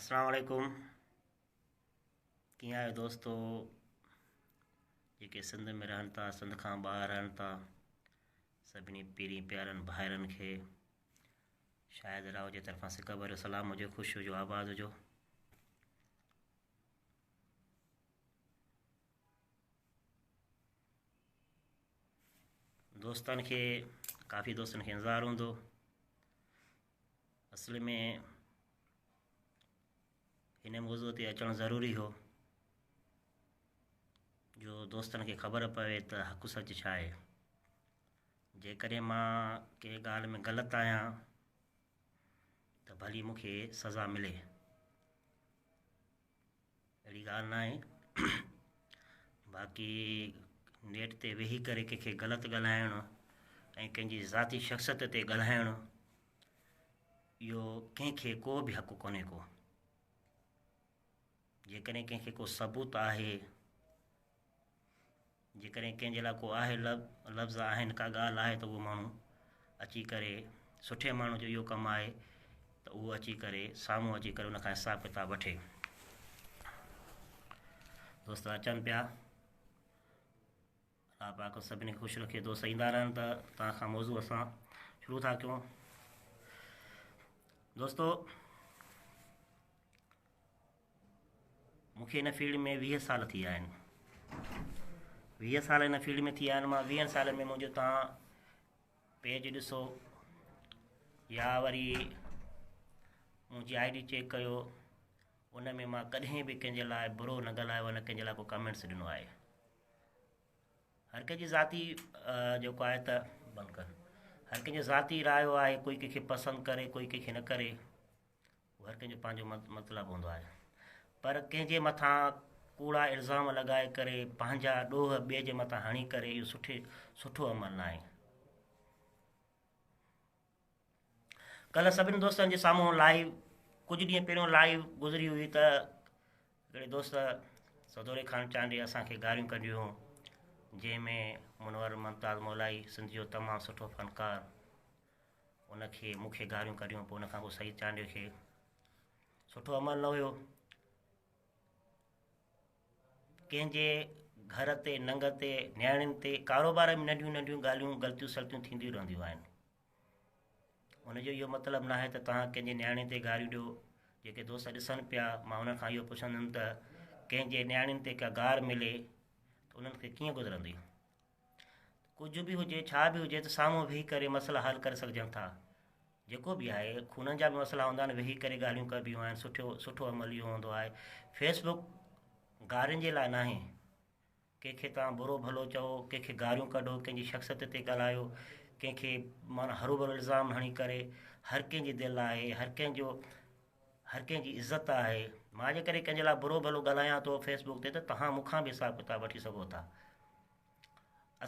السلام عليڪم ڪيئن آهيو دوستو جيڪي سنڌ ۾ رهن ٿا سنڌ کان ٻاهر رهن ٿا سڀني پيرين پيارن ڀائرن کي شاهد راء جي طرفان سڪ ڀريو سلام هجي خوش هجو آباد هجو دوستن کي ڪافي دوستن کي انتظار هوندو اصل ۾ هن موضوع تي اچڻ ضروري هو جو دوستن کي خبر پوي ته حق سچ ڇا آهي جيڪڏهن مان ڪنهن ڳالهه ۾ غلط آهيان ته ڀلي مون کي سزا ملي اهڙي ڳالهه ناهي باقي نيٽ تي ويهي ڪري ڪنهن کي غلط ڳالهائڻ ۽ ڪنهن جي ذاتي شخصيت تي ڳالهائڻ اهو ڪنهن کي ڪو به حق ڪونهي ڪو جيڪڏهن ڪنهن کي ڪو ثبوت آهي جيڪڏهن ڪنهن جي لاء ڪو آهي لفظ آهن ڪا ڳالهه آهي ته اهو ماڻهو اچي ڪري سٺي ماڻهو جو اهو ڪم آهي ته اهو اچي ڪري سامهون اچي ڪري ان کان حساب ڪتاب وٺي. دوست اچن پيا الله پاڪ سڀني کي خوش رکي دوست ايندا رهن ته توهان کان موضوع اسان شروع ٿا ڪيون دوستو مون کي هن فيلڊ ۾ 20 سال ٿي ويا آهن 20 سال هن فيلڊ ۾ ٿي ويا آهن مان 20 سالن ۾ منهنجو تان پيج ڏسو يا وري منهنجي I D check ڪيو ان ۾ مان ڪڏهن به ڪنهن جي لاء برو نه ڳالهايو نه ڪنهن جي لاء ڪو ڪمينٽس ڏنو آهي هر ڪنهن جي ذاتي جيڪو آهي ته بند ڪر هر ڪنهن جو ذاتي رايو آهي ڪوئي ڪنهن کي پسند ڪري ڪوئي ڪنهن کي نه ڪري اهو هر ڪنهن جو پنهنجو مطلب هوندو آهي پر ڪنهن جي مٿان ڪوڙا الزام لڳائي ڪري پنهنجا ڏوهه ٻئي جي مٿان هڻي ڪري اهو سٺي سٺو عمل ناهي. ڪلهه سڀني دوستن جي سامهون لائيو ڪجهه ڏينهن پهريون لائيو گذري هئي ته هڪڙي دوست سدوري خان چانڊيي اسان کي گاريون ڪڍيون جنهن ۾ منور ممتاز مولائي سنڌ جو تمام سٺو فنڪار ان کي مون کي گاريون ڪڍيون پوء ان کان پوء سعيد چانڊيو کي سٺو عمل نه هيو ڪنهن جي گهر تي ننگ تي نياڻين تي ڪاروبار ۾ ننڍيون ننڍيون ڳالهيون غلطيون سلطيون ٿينديون رهنديون آهن ان جو اهو مطلب ناهي ته توهان ڪنهن جي نياڻي تي گاريون ڏيو جيڪي دوست ڏسن پيا مان انهن کان اهو پڇندم ته ڪنهن جي نياڻين تي ڪا گار ملي ته انهن کي ڪيئن گذرندي ڪجهه به هجي ڇا به هجي ته سامهون ويهي ڪري مسئلا حل ڪري سگهجن ٿا جيڪو به آهي خونن جا به مسئلا هوندا آهن ويهي ڪري ڳالهيون ڪبيون آهن سٺو سٺو عمل اهو هوندو آهي فيس بڪ گارين جي لاء ناهي ڪنهن کي توهان برو ڀلو چئو ڪنهن کي گاريون ڪڍو ڪنهن جي شخصيت تي ڳالهايو ڪنهن کي معنيٰ هروڀرو الزام هڻي ڪري هر ڪنهن جي دل آهي هر ڪنهن جو هر ڪنهن جي عزت آهي مان جيڪڏهن ڪنهن جي لاء برو ڀلو ڳالهايان ٿو فيس بڪ تي ته توهان مون کان به حساب ڪتاب وٺي سگهو ٿا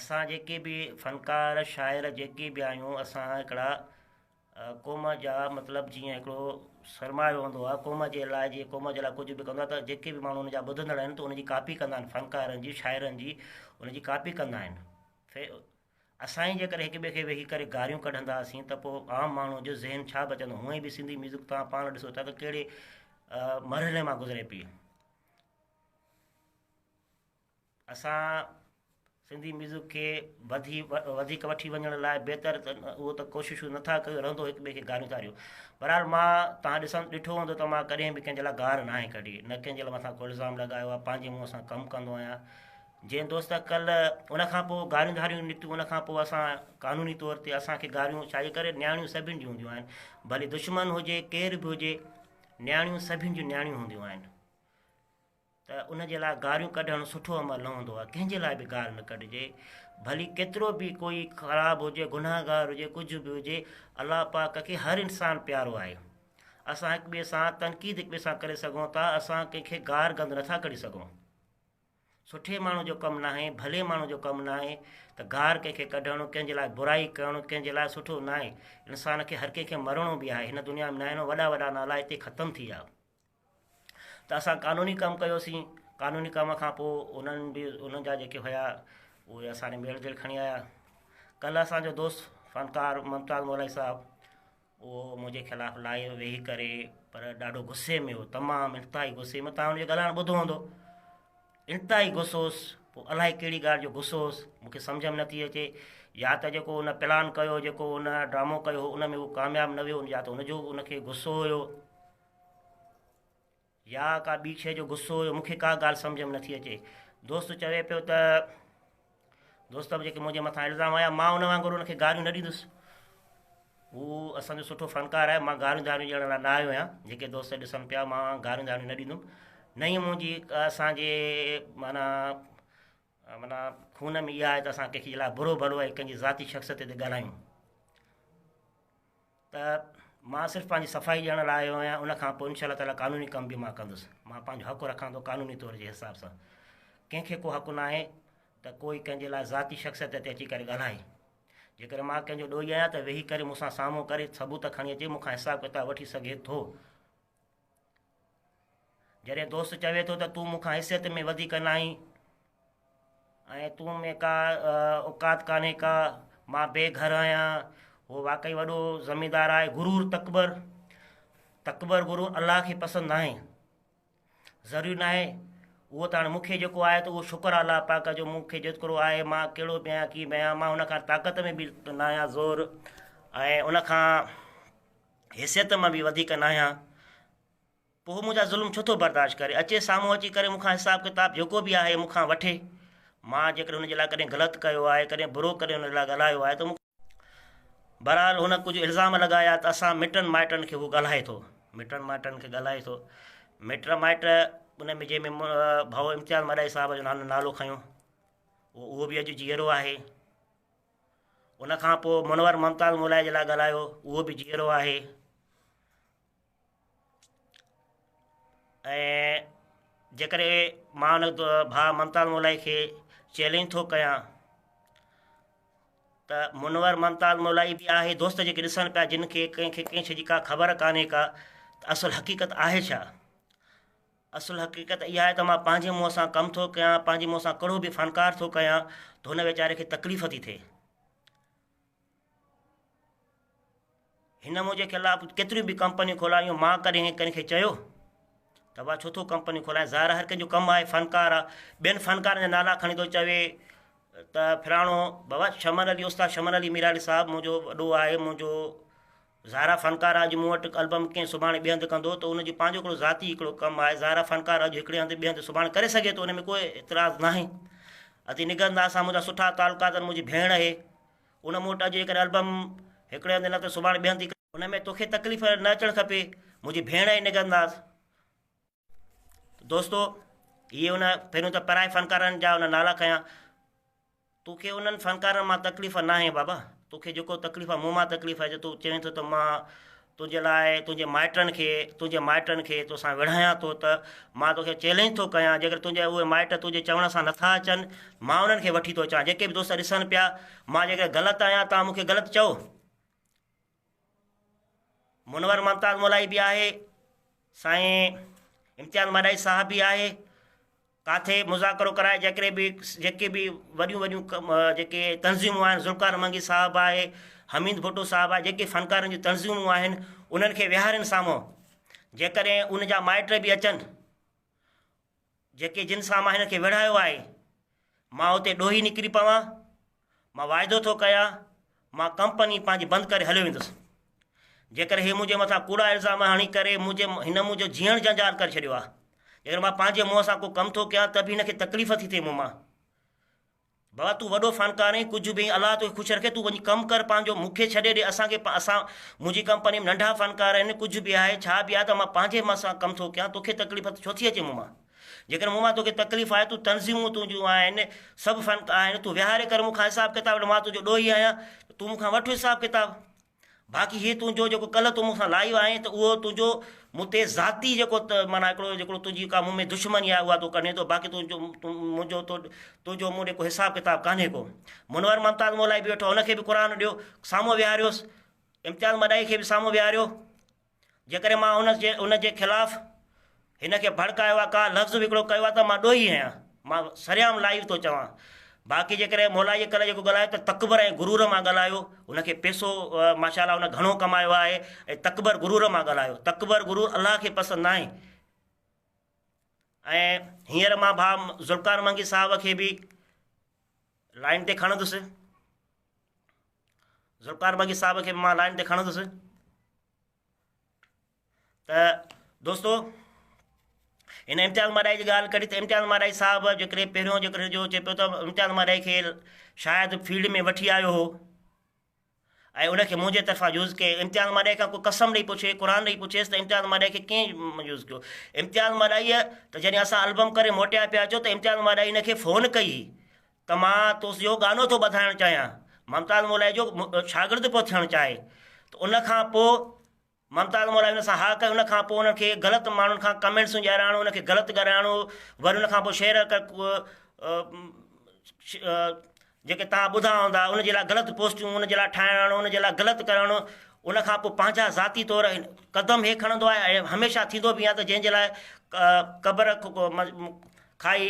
اسان جيڪي به فنڪار شاعر جيڪي به آهيون اسان هڪڙا قوم جا مطلب جيئن هڪڙو سرمايو هوندو آهي قوم جي لاء جيئن قوم جي لاء ڪجهه به ڪندو آهي ته جيڪي به ماڻهو ان جا ٻڌندڙ آهن ته ان جي ڪاپي ڪندا آهن فنڪارن جي شاعرن جي ان جي ڪاپي ڪندا آهن اسان ئي جيڪڏهن هڪ ٻئي کي ويهي ڪري گاريون ڪڍنداسين ته پوء عام ماڻهو جو ذهن ڇا بچندو؟ هونئن به سنڌي ميوزڪ توهان پاڻ ڏسو ٿا ته ڪهڙي مرحلي مان گذري پئي. اسان سنڌي ميوزڪ کي وڌي وڌيڪ وٺي وڃڻ لاء بهتر اهو ته ڪوششون نٿا ڪيون رهندو هڪ ٻئي کي گاريون ٿا ڏيون. بهرحال مان توهان ڏسن ڏٺو هوندو ته مان ڪڏهن به ڪنهن جي لاء گار ناهي ڪڍي نه ڪنهن جي لاء مٿان ڪو الزام لڳايو آهي پنهنجي منهن سان ڪم ڪندو آهيان. جنهن دوست ڪلهه ان کان پوء گاريون ڌاريون نڪتيون ان کان پوء اسان قانوني طور تي اسان کي گاريون ڇا جي ڪري نياڻيون سڀن جون هونديون آهن ڀلي دشمن هجي ڪير به هجي نياڻيون سڀن جون نياڻيون هونديون آهن ته ان جي لاء گاريون ڪڍڻ سٺو عمل نه هوندو آهي ڪنهن جي لاء به گار نه ڪڍجي ڀلي ڪيترو به ڪوئي خراب هجي گناهگار هجي ڪجهه به هجي الله پاڪ کي هر انسان پيارو آهي اسان هڪ ٻئي سان تنقيد هڪ ٻئي سان ڪري سگهون ٿا اسان ڪنهن کي گار گند نٿا ڪڍي سگهون سٺي ماڻهو جو ڪم ناهي، ڀلي ماڻهو جو ڪم ناهي ته گار ڪنهن کي ڪڍڻ، ڪنهن جي لاء برائي ڪرڻ، ڪنهن جي لاء سٺو ناهي. انسان کي هر ڪنهن کي مرڻو به آهي. هن دنيا ۾ ناهي وڏا وڏا نالا هتي ختم ٿي ويا. ته اسان قانوني ڪم ڪيوسين، قانوني ڪم کان پوء انهن به انهن جا جيڪي هيا اهي اسان ڏي ميڙ جيڙ کڻي آيا. ڪلهه اسان جو دوست فنڪار ممتاز مولائي صاحب اهو منهنجي خلاف لائيو ويهي ڪري پر ڏاڍو غصي ۾ هو تمام انتهائي غصي ۾ توهان ان جو ڳالهائڻ ٻڌو هوندو انتهائي غصو هوس پوء الائي ڪهڙي ڳالهه جو غصو هوس مونکي سمجهه ۾ نٿي اچي يا ته جيڪو ان پلان ڪيو جيڪو ان ڊرامو ڪيو هو ان ۾ هو ڪامياب نه ويو يا ته ان جو ان کي غصو هيو يا ڪا ٻي شيء جو غصو هيو مون کي ڪا ڳالهه سمجهه ۾ نٿي اچي. دوست چوي پيو ته دوست به جيڪي منهنجي مٿان الزام هنيا مان ان وانگر ان کي گاريون نه ڏيندس. هو اسان جو سٺو فنڪار آهي مان گاريون داريون ڏيڻ لاء نه آيو آهيان جيڪي دوست ڏسن پيا مان گاريون داريون نه ڏيندم نه ئي منهنجي اسان جي معنيٰ معنيٰ خون ۾ اها آهي ته اسان ڪنهن جي لاء برو ڀلو ۽ ڪنهن جي ذاتي شخصيت تي ڳالهايون. ته مان صرف پنهنجي صفائي ڏيڻ لاء آيو آهيان ان کان پوء انشاء الله تعالٰي قانوني ڪم به مان ڪندس مان پنهنجو حق رکان ٿو قانوني طور جي حساب سان ڪنهن کي ڪو حق ناهي ته ڪوئي ڪنهن جي لاء ذاتي شخصيت تي اچي ڪري ڳالهائي جيڪڏهن مان ڪنهن جو ڏوهي آهيان ته ويهي ڪري مون سان سامهون ڪري ثبوت کڻي اچي مون کان حساب ڪتاب وٺي سگهي ٿو جڏهن دوست چوي ٿو ته تون مون کان حيثيت ۾ وڌيڪ ناهين ۽ تون ۾ ڪا اوقات ڪانهي ڪا مان بي گهر آهيان هو واقعي وڏو زميندار آهي غرور تڪبر تڪبر غرور الله کي پسند ناهي ضروري ناهي اهو ته هاڻي مون کي جيڪو آهي ته اهو شڪر آهي الله پاڪ جو مون کي جيترو آهي مان ڪهڙو به آهيان ڪيئن به آهيان مان هن کان طاقت ۾ به ناهيان زور ۽ ان کان حيثيت مان به وڌيڪ ناهيان پوء هو منهنجا ظلم ڇو ٿو برداشت ڪري؟ اچي سامهون اچي ڪري مون کان حساب ڪتاب جيڪو به آهي مون کان وٺي. مان جيڪڏهن هن جي لاء ڪڏهن غلط ڪيو آهي، ڪڏهن برو ڪڏهن هن لاء ڳالهايو آهي ته مون. بهرحال هن ڪجهه الزام لڳايا ته اسان مٽن مائٽن کي هو ڳالهائي ٿو. مٽن مائٽن کي ڳالهائي ٿو. مٽ مائٽ ان ۾ جنهن ۾ ڀائو امتياز مڏائي صاحب جو نالو کنيو. اهو به اڄ جيئرو آهي. ان کان پوء منور ممتاز مولائي جي لاء ڳالهايو، اهو به جيئرو آهي. ۽ جيڪڏهن مان ان ڀاء ممتاز مولائي کي چئلينج ٿو ڪيان ته منور ممتاز مولائي به آهي دوست جيڪي ڏسن پيا جن کي ڪنهن کي ڪنهن شي جي ڪا خبر ڪانهي ڪا ته اصل حقيقت آهي ڇا اصل حقيقت اها آهي ته مان پنهنجي منهن سان ڪم ٿو ڪيان پنهنجي منهن سان ڪهڙو به فنڪار ٿو ڪيان ته هن ويچاري کي تڪليف ٿي ٿئي هن منهنجي خلاف ڪيتريون به ڪمپنيون کولايون مان ڪڏهن ڪنهن کي چيو ته وا ڇو ٿو ڪمپنيون کولائين ظاهر هر ڪنهن جو ڪم آهي فنڪار آهي ٻين فنڪارن جا نالا کڻي ٿو چوي ته فلاڻو بابا شمن علي استاد شمن علي ميرالي صاحب منهنجو وڏو آهي منهنجو ظاهر فنڪار اڄ مون وٽ البم ڪنهن سڀاڻي ٻئي هنڌ ڪندو ته ان جو پنهنجو هڪڙو ذاتي هڪڙو ڪم آهي ظاهر فنڪار اڄ هڪڙي هنڌ ٻئي هنڌ سڀاڻي ڪري سگهي ٿو ان ۾ ڪوئي اعتراض ناهي ادي نگهت ناز سان منهنجا سٺا تعلقات آهن منهنجي ڀيڻ آهي ان مون وٽ اڄ جيڪڏهن البم هڪڙي هنڌ نه ته سڀاڻي ٻئي هنڌ ٿي. ان ۾ توکي تڪليف نه اچڻ کپي. منهنجي ڀيڻ آهي نگهنداز. دوستو هي ان پهريون ته پرائي فنڪارن جا ان نالا کنيا. توکي انهن فنڪارن مان تڪليف ناهي بابا. توکي جيڪو تڪليف آهي مون مان تڪليف آهي جو تون چوين ٿو ته مان تنهنجي لاء تنهنجي مائٽن کي تنهنجي مائٽن کي توسان وڙهايان ٿو ته مان توکي چئلينج ٿو ڪيان جيڪڏهن تنهنجا اهي مائٽ تنهنجي چوڻ سان نٿا اچن مان انهن کي وٺي ٿو اچان جيڪي به دوست ڏسن پيا مان جيڪڏهن غلط آهيان توهان مون کي غلط چئو منور ممتاز مولائي به آهي سائين امتياز مڏائي صاحب به آهي ڪاٿي مذاڪرو ڪرائي جيڪڏهن به جيڪي به وڏيون وڏيون جيڪي تنظيمون آهن ذوالفقار منگي صاحب آهي حميد ڀٽو صاحب آهي جيڪي فنڪارن جون تنظيمون آهن انهن کي ويهارين سامهون جيڪڏهن ان جا مائٽ به اچن جيڪي جن سان مان هن کي وڙهايو آهي مان اتي ڏوهي نڪري پوان مان واعدو ٿو ڪيان مان ڪمپني پنهنجي بند ڪري هليو ويندس. جيڪڏهن هي منهنجي مٿان ڪوڙا الزام هڻي ڪري منهنجي هن منهنجو جيئڻ جنجال ڪري ڇڏيو آهي. جيڪڏهن مان پنهنجي منهن سان ڪو ڪم ٿو ڪيان ته به هن کي تڪليف ٿي ٿئي مون مان. بابا تون وڏو فنڪار آهين ڪجهه به آهين الله توکي خوش رکي تون وڃي ڪم ڪر پنهنجو مون کي ڇڏي ڏي اسان کي اسان منهنجي ڪمپني ۾ ننڍا فنڪار آهن ڪجهه به آهي ڇا به آهي ته مان پنهنجي من سان ڪم ٿو ڪيان توکي تڪليف ڇو ٿي اچي مون مان. جيڪڏهن مون مان توکي تڪليف آهي، تون تنظيمون تنهنجون آهن، سڀ فن آهن، تون ويهاري ڪر مون کان حساب ڪتاب وٺ، مان تنهنجو ڏوهي آهيان، ته تون مون کان وٺ حساب ڪتاب. باقي هي تنهنجو جيڪو ڪلهه تون مون سان لائيو آهين ته اهو تنهنجو مون تي ذاتي جيڪو معنيٰ هڪڙو جيڪو تنهنجي ڪا مون ۾ دشمني آهي اها تون ڪڍين ٿو، باقي تنهنجو منهنجو تو تنهنجو مون ڏي ڪو حساب ڪتاب ڪانهي ڪو. منور ممتاز مولائي به ويٺو آهي، ان کي به قرآن ڏيو، سامهون ويهاريوس، امتياز مڏائي کي به سامهون ويهاريو. جيڪڏهن مان ان جي ان جي خلاف هن کي ڀڙڪايو آهي ڪا لفظ به هڪڙو ڪيو آهي ته مان ڏوهي آهيان مان سرعام لائيو ٿو چوان باقي جيڪڏهن مولائيء ڪلهه جيڪو ڳالهايو ته تڪبر ۽ غرور مان ڳالهايو، هن کي پئسو ماشاء الله هن گهڻو ڪمايو آهي ۽ تڪبر غرور مان ڳالهايو. تڪبر غرور الله کي پسند ناهي. ۽ هينئر مان ڀاء ذوالفقار منگي صاحب کي به لائن تي کڻندس. ذوالفقار منگي صاحب کي به مان لائن تي کڻندس. ته دوستو هن امتياز مارائي جي ڳالهه ڪڍي ته امتياز مارائي صاحب جيڪڏهن پهريون جيڪڏهن جو چئي پيو ته امتياز مارائي کي شايد فيلڊ ۾ وٺي آيو هو ۽ ان کي منهنجي طرفان يوز ڪئي امتياز مارائي کان ڪو قسم ڏئي پڇي قرآن ڏئي پڇيس ته امتياز مارائي کي ڪئين يوز ڪيو امتياز مارائي ته جڏهن اسان البم ڪري موٽيا پيا اچو ته امتياز مارائي هن کي فون ڪئي ته مان تو جو گانو ٿو ٻڌائڻ چاهيان ممتاز مولائي جو شاگرد پيو ٿيڻ چاهي ته ان کان پوء ممتاز مولائي ان سان ها ڪئي ان کان پوء انهن کي غلط ماڻهن کان ڪمينٽسون ڏيارائڻ ان کي غلط ڳالهائڻو وري ان کان پوء شعر جيڪي تان ٻڌا هوندا ان جي لاء غلط پوسٽون ان جي لاء ٺاهڻ ان جي لاء غلط ڪرڻ ان کان پوء پنهنجا ذاتي طور قدم هي کڻندو آهي ۽ هميشه ٿيندو به آهي ته جنهن جي لاء قبر کائي